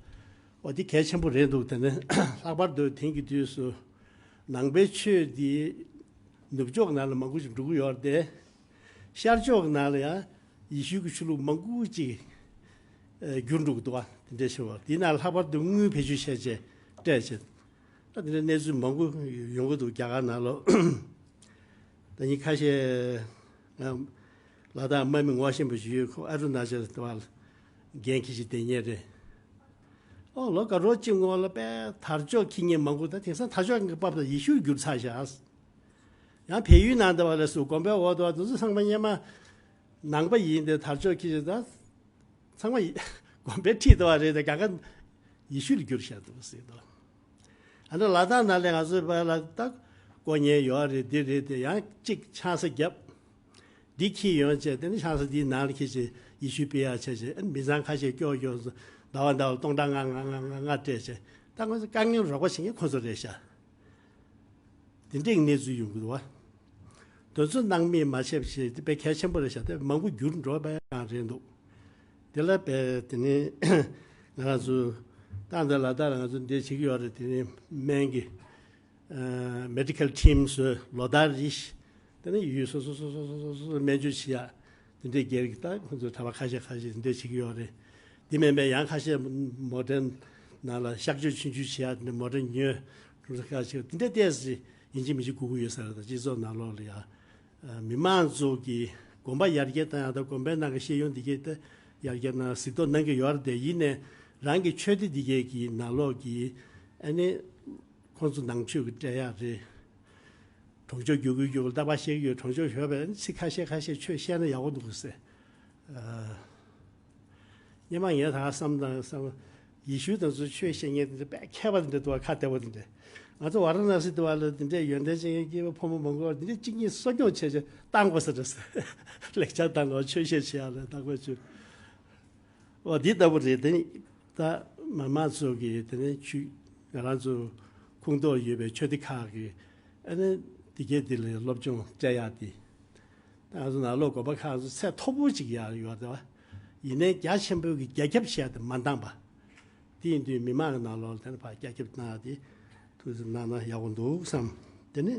འོ་འདི་གལ་ཆེན་པོ་རེད་འདུག་དེ་ནས་ལྷག་པར་དུ་དེང་གི་དུས་སུ་ནང་པའི་ཆོས་འདི་ནུབ་ཕྱོགས་ནང་ལ་མང་པོ་ཞིག་འགྲོ་གི་ཡོད་རེད་དེ། ཤར་ཕྱོགས་ནང་ལ་ཡང་ཡེ་ཤུ་གི་ཆོས་ལུགས་མང་པོ་ཅིག་ཨ་བསྒྱུར་འགྲོ་གི་འདུག་བ། དེ་འདྲ་ཞིག་བ། དེ་ནང་ལྷག་པར་དུ་དངུལ་བེད་སྤྱོད་བྱས་བྱས་སྤྲད་བྱས། ད་དེ་འདྲ་གནས་ཚུལ་མང་པོ་ཡོང་གི་འདུག་རྒྱ་གར་ནང་ལོགས། ད་ཉིན་ཁ་ཤས་ང་ལ་དྭགས་དམག་མི་ངོ་ཤེས་པ་ཞིག་ཡོད། ཁོ་ཨ་རུ་ན་ཅལ་དེ་བ་འགན་འཁྱེར་བྱས་བསྡད་མཁན་རེད། ཨོ་ལོ་ཀ་རོ་གཅིག་སྔོན་ལ་པས་དར་ལྕོག་འཁྱེར་མཁན་མང་པོ། ད་དེང་སང་དར་ལྕོག་གི་པབ་ད་ཡེ་ཤུར་གྱུར་ཚར་བཞག། ཡང་བལ་ཡུལ་ནང་དུ་བ་ལ་སུ་དགོན་པའི་འོག་ཏུ་བ་དུ་ཚོ་ཚང་མ་སྔོན་མ་ནང་པ་ཡིན་ཏེ་དར་ལྕོག་འཁྱེར་ད་ཚང་མ་ཡི་དགོན་པའི་ཁྲིད་དུ་བ་རེད་དེ། ག་ག་ཡེ་ཤུ་ལ་གྱུར་བཞག་འདུག་ཟེར་དོ། ཨ་ནི་ལ་དྭགས་ནང་ལས་ང་ཚོའི་བ་ལ་ད་དཀོན་གཉེར་ཡོད་རེད། འདི་རེད་དེ། ཡང་གཅིག་ཆང་ས་བརྒྱབ། འདི་འཁྱེར་ཡོང་བྱས་དེ་ནི་ཆང་ས་འདིའི་ནང་ལ་འཁྱེར་བྱས་ཡེ་ཤུ་སྤེལ་ཡག་བྱས་བྱས། ཨ་ནི་མི་ཚང་ཁ་ཤས་སྐྱོ་སྐྱོ་ཟླ་བ་ཟླ་བ་སྟོང་ཕྲག་ལྔ་ལྔ་ལྔ་ལྔ་ལྔ་སྤྲད་བྱས། ད་ང་ཚོ་དཀའ་ངལ་རོགས་པ་བྱེད་མཁན་ཁོ་ཚོ་རེད་ཤག། དེ་འདྲའི་གནས་ཚུལ་ཡོང་གི་འདུག་བ། དེ་ཚོ་སྣང་མེད་མ་བྱས་པ་བྱས་དེ་དཔེ་གལ་ཆེན་པོ་རེད་ཤག། དེ་མང་པོ་འགྱུར་འགྲོ་བ་ཡང་རེད་འདུག། དེ་ལ་དཔེ་དེ་ནས་ང་རང་ཚོ་ཏང་དང་ལ་དྭགས་ལ་ང་ཚོ་འདི་བྱེད་ཀྱི་ཡོད་རེད། དེ་ནས་སྨན་གྱི་མེ་ཌི་ཀལ་ཊིམ་བཟོས། ལོ་ལྟར་རེ་བཞིན་དེ་ནས་ཡུལ་སོ་སོ་སོ་སོ་སོ་སོ་སོ་སྨན་བཅོས་བྱེད་ཡག་དེ་འདྲའི་སྒེར་གྱི་ད་ཁོང་ཚོ་གྲྭ་པ་ཁ་ཤས་ཁ་ཤས་དེ་འདྲ་བྱེད་ཀྱི་ཡོད་རེད། དེ་མིན་པའི་ཡང་ཁ་ཤས་མོ་ཊའི་ནང་ལ་གཤག་བཅོས་ཆུང་ཆུང་བྱེད་ཡག་དེ་འདྲ། མོ་ཊའི་ཉོས་གྲུབ་ས་ཁ་ཤས་དེ་འདྲ་ཏོག་ཙམ་ཡིན་གཅིག་མིན་གཅིག་དགོས་ཀྱི་ཡོད་ས་རེད། ད་སྤྱི་ཚོགས་ནང་ལོགས་ལ་ཡ་མི་མང་ཚོ་གི་དགོན་པ་ཡར་རྒྱས་བཏང་ཡག་དང་དགོན་པའི་ནང་གི་ཤེས་ཡོན་འདི་གས་དེ་ཡར་རྒྱས་གནང་གཟིགས་རྟོག་གནང་གི་ཡོད་རེད་དེ། ཡིན་ནའི་རང་གི་ཆོས་སྡེ་འདི་གས་ཀྱི་ནང་ལོགས་ཀྱི་ཨ་ནི་ཁོང་ཚོ་ནང་ཆོས་ཀྱི་སྤྲད་ཡག་རེད། གྲོང་ཆོག་རྒྱུག་གི་རྒྱུག་ལྟ་བ་བཤད་ཀྱི་ཡོད། གྲོང་ཆོག་ཞོགས་པའི་ཚིག་ཁ་ཤས་ཁ་ཤས་ཆོས་བཤད་ན་ཡག་པོ་འདུག་ཟེར། ཨ། སྔོན་མ་ངས་ད་བསམ་དང་བསམ། ཡེ་ཤུ་དང་ཚོ་ཆོས་བཤད་མཁན་དེ་འདྲ་དཔེ་མཁས་པ་དེ་འདྲ་འདུག་བ། ཁ་བདེ་པོ་དེ་འདྲ། ང་ཚོ་ཝཱ་ར་ཎ་སི་དུ་བ་ལ་དེ་འདྲའི་ཡོན་ཏན་ཅན་གྱི་སྐྱེས་པ་ཕོ་མོ་མང་པོ་དེ་འདྲ་གཅིག་གཉིས་གསོ་སྐྱོང་བྱས་བྱས་བཏང་དགོས་ས་འདྲ་ཟེར། ལེགས་ཆ་བཏང་ལ་ཆོས་བཤད་བྱེད་ཡག་ལ་བཏང་དགོས་བྱུང་། འོ་འདི་ལྟ་བུ་རེད། དེ་ནི་ད་མི་མང་ཚོ་གི་དེ་ནི་ཆོས་ང་རང་ཚོ་ཁོངས་གཏོགས་ཡོད་པའི་ཆོས་སྡེ་ཁག་གི་ཨ་ནི་དེ་གས་དེ་ལ་སློབ་སྦྱོང་སྤྲད་ཡག་དེ། ད་ང་ཚོ་ནང་ལོགས་དགོན་པ་ཁག་ཚོ་ཚད་མཐོ་པོ་ཅིག་ཡར་ཡོད་རེད་བ། ཡིན་ནའི་རྒྱ་ཆེན་པོའི་གི་རྒྱ་ཁྱབ་བཤད་དེ་མ་འདང་པ། དེ་ཡིན་དུས་མི་མང་གི་ནང་ལོགས་ལ་དེ་ནི་ཕར་རྒྱ་ཁྱབ་གནང་ཡག་དེ་ཐུགས་སེམས་གནང་ན་ཡག་པོ་འདུག་བསམ། དེ་ནི་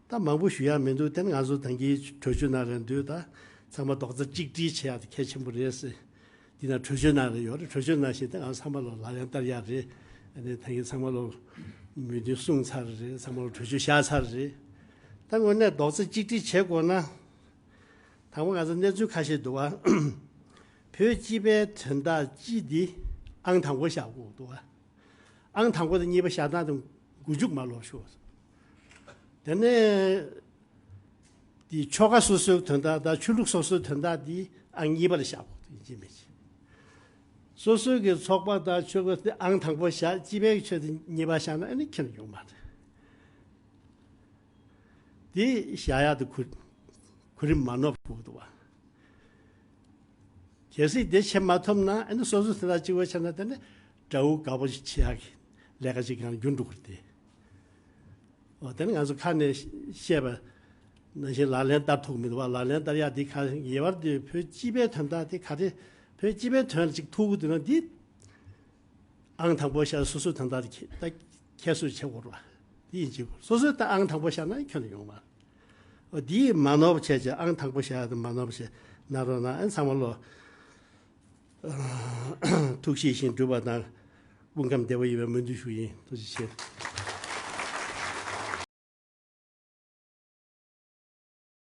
ད་མང་པོ་ཞུ་ཡག་མི་འདུག། དེ་ནི་ང་ཚོ་ད་གིན་གྲོས་ཆོད་ནང་རེད་འདུག། ད་ཚང་མ་རྡོག་རྩ་གཅིག་སྒྲིལ་བྱེད་ཡག་དེ་གལ་ཆེན་པོ་རེད་ཟེར། འདི་ན་གྲོས་ཆོད་ནང་ལ་ཡོད་རེད། གྲོས་ཆོད་ནང་བཞིན་ད་ང་ཚང་མ་ལོ་ལག་ལེན་བསྟར་ཡག་རེད། ཨ་ནི་ད་གིན་ཚང་མ་ལོ་མོས་མཐུན་གསུངས་ཚར་རེད། ཚང་མ་ལོ་གྲོས་ཆོད་བཞག་ཚར་རེད། ད་དངོས་གནས་རྡོག་རྩ་གཅིག་སྒྲིལ་བྱེད་དགོས་ན། དང་པོ་ང་ཚོ་གནས་ཚུལ་ཁ་ཤས་འདུག་བ། བོད་སྤྱི་པའི་དོན་དག་སྤྱི་འདི་ཨང་དང་པོ་བཞག་དགོས་འདུག་བ། ཨང་དང་པོ་དང་གཉིས་པ་བཞག་སྟངས་དེ་མགོ་མཇུག་མ་ལོག་ཤོག། དེ་ནས་དེ་ཆོལ་ཁ་སོ་སོའི་དོན་དག་དང་ཆོས་ལུགས་སོ་སོའི་དོན་དག་འདི་ཨང་གཉིས་པ་ལ་བཞག་དགོས་འདུག། ཡིན་གཅིག་མིན་གཅིག། སོ་སོའི་གི་ཚོགས་པ་དང་ཆོལ་ཁ་དེ་ཨང་དང་པོ་བཞག། སྤྱི་པའི་ཆོས་དེ་གཉིས་པ་བཞག་ན་ཨ་ནི་ཁྱོན་ནས་ཡོང་མ་རེད། དེ་བཞག་ཡག་དེ་གོ་གོ་རིམ་མ་ནོར་དགོས་འདུག་བ། གལ་སྲིད་དེ་བྱེད་མ་ཐུབ་ན་ཨ་ནི་སོ་སོ་དེ་དང་གཅིག་པ་བྱས་ན་དེ་ནི་དགྲ་བོ་དགའ་པོ་ཞིག་བྱེད་ཡག་གི་ལས་ཀ་ཅིག་གང་འགྱུར་འགྲོ་གི་རེད་དེ། འོ་དེ་ནི་ང་ཚོ་ཁ་ནས་བཤད་པ་ནང་བཞིན་ལག་ལེན་བསྟར་ཐུབ་མི་འདུག་བ། ལག་ལེན་བསྟར་ཡག་དེ་ག་ངེས་པར་དུ་བོད་སྤྱི་པའི་དོན་དག་དེ་ག་རེ་བོད་སྤྱི་པའི་དོན་ལ་ཅིག་ཐུག་གི་འདུག་ན་འདི། ཨང་དང་པོ་བཞག། སོ་སོའི་དོན་དག་དེ་ཁྱད་ད་ཁྱད་གསོད་བྱེད་དགོས་རེད་བ། དེ་ཡིན་གཅིག་སོ་སོའི་ད་ཨང་དང་པོ་བཞག་ན་ཁྱོན་ནས་ཡོང་མ་རེད། འོ་དེ་མ་ནོར་བ་བྱས་བྱས། ཨང་དང་པོ་བཞག་ཡག་དེ་མ་ནོར་བ་བྱས་གནང་རོགས་གནང་། ཨ་ཚང་མ་ལོ་ཐུགས་བཞེད་བཞིན་འགྲུབ་པ་དང་སྐུ་ཁམས་བདེ་པོ་ཡོང་བའི་སྨོན་འདུན་ཞུ་ཡིན། ཐུགས་རྗེ་ཆེ།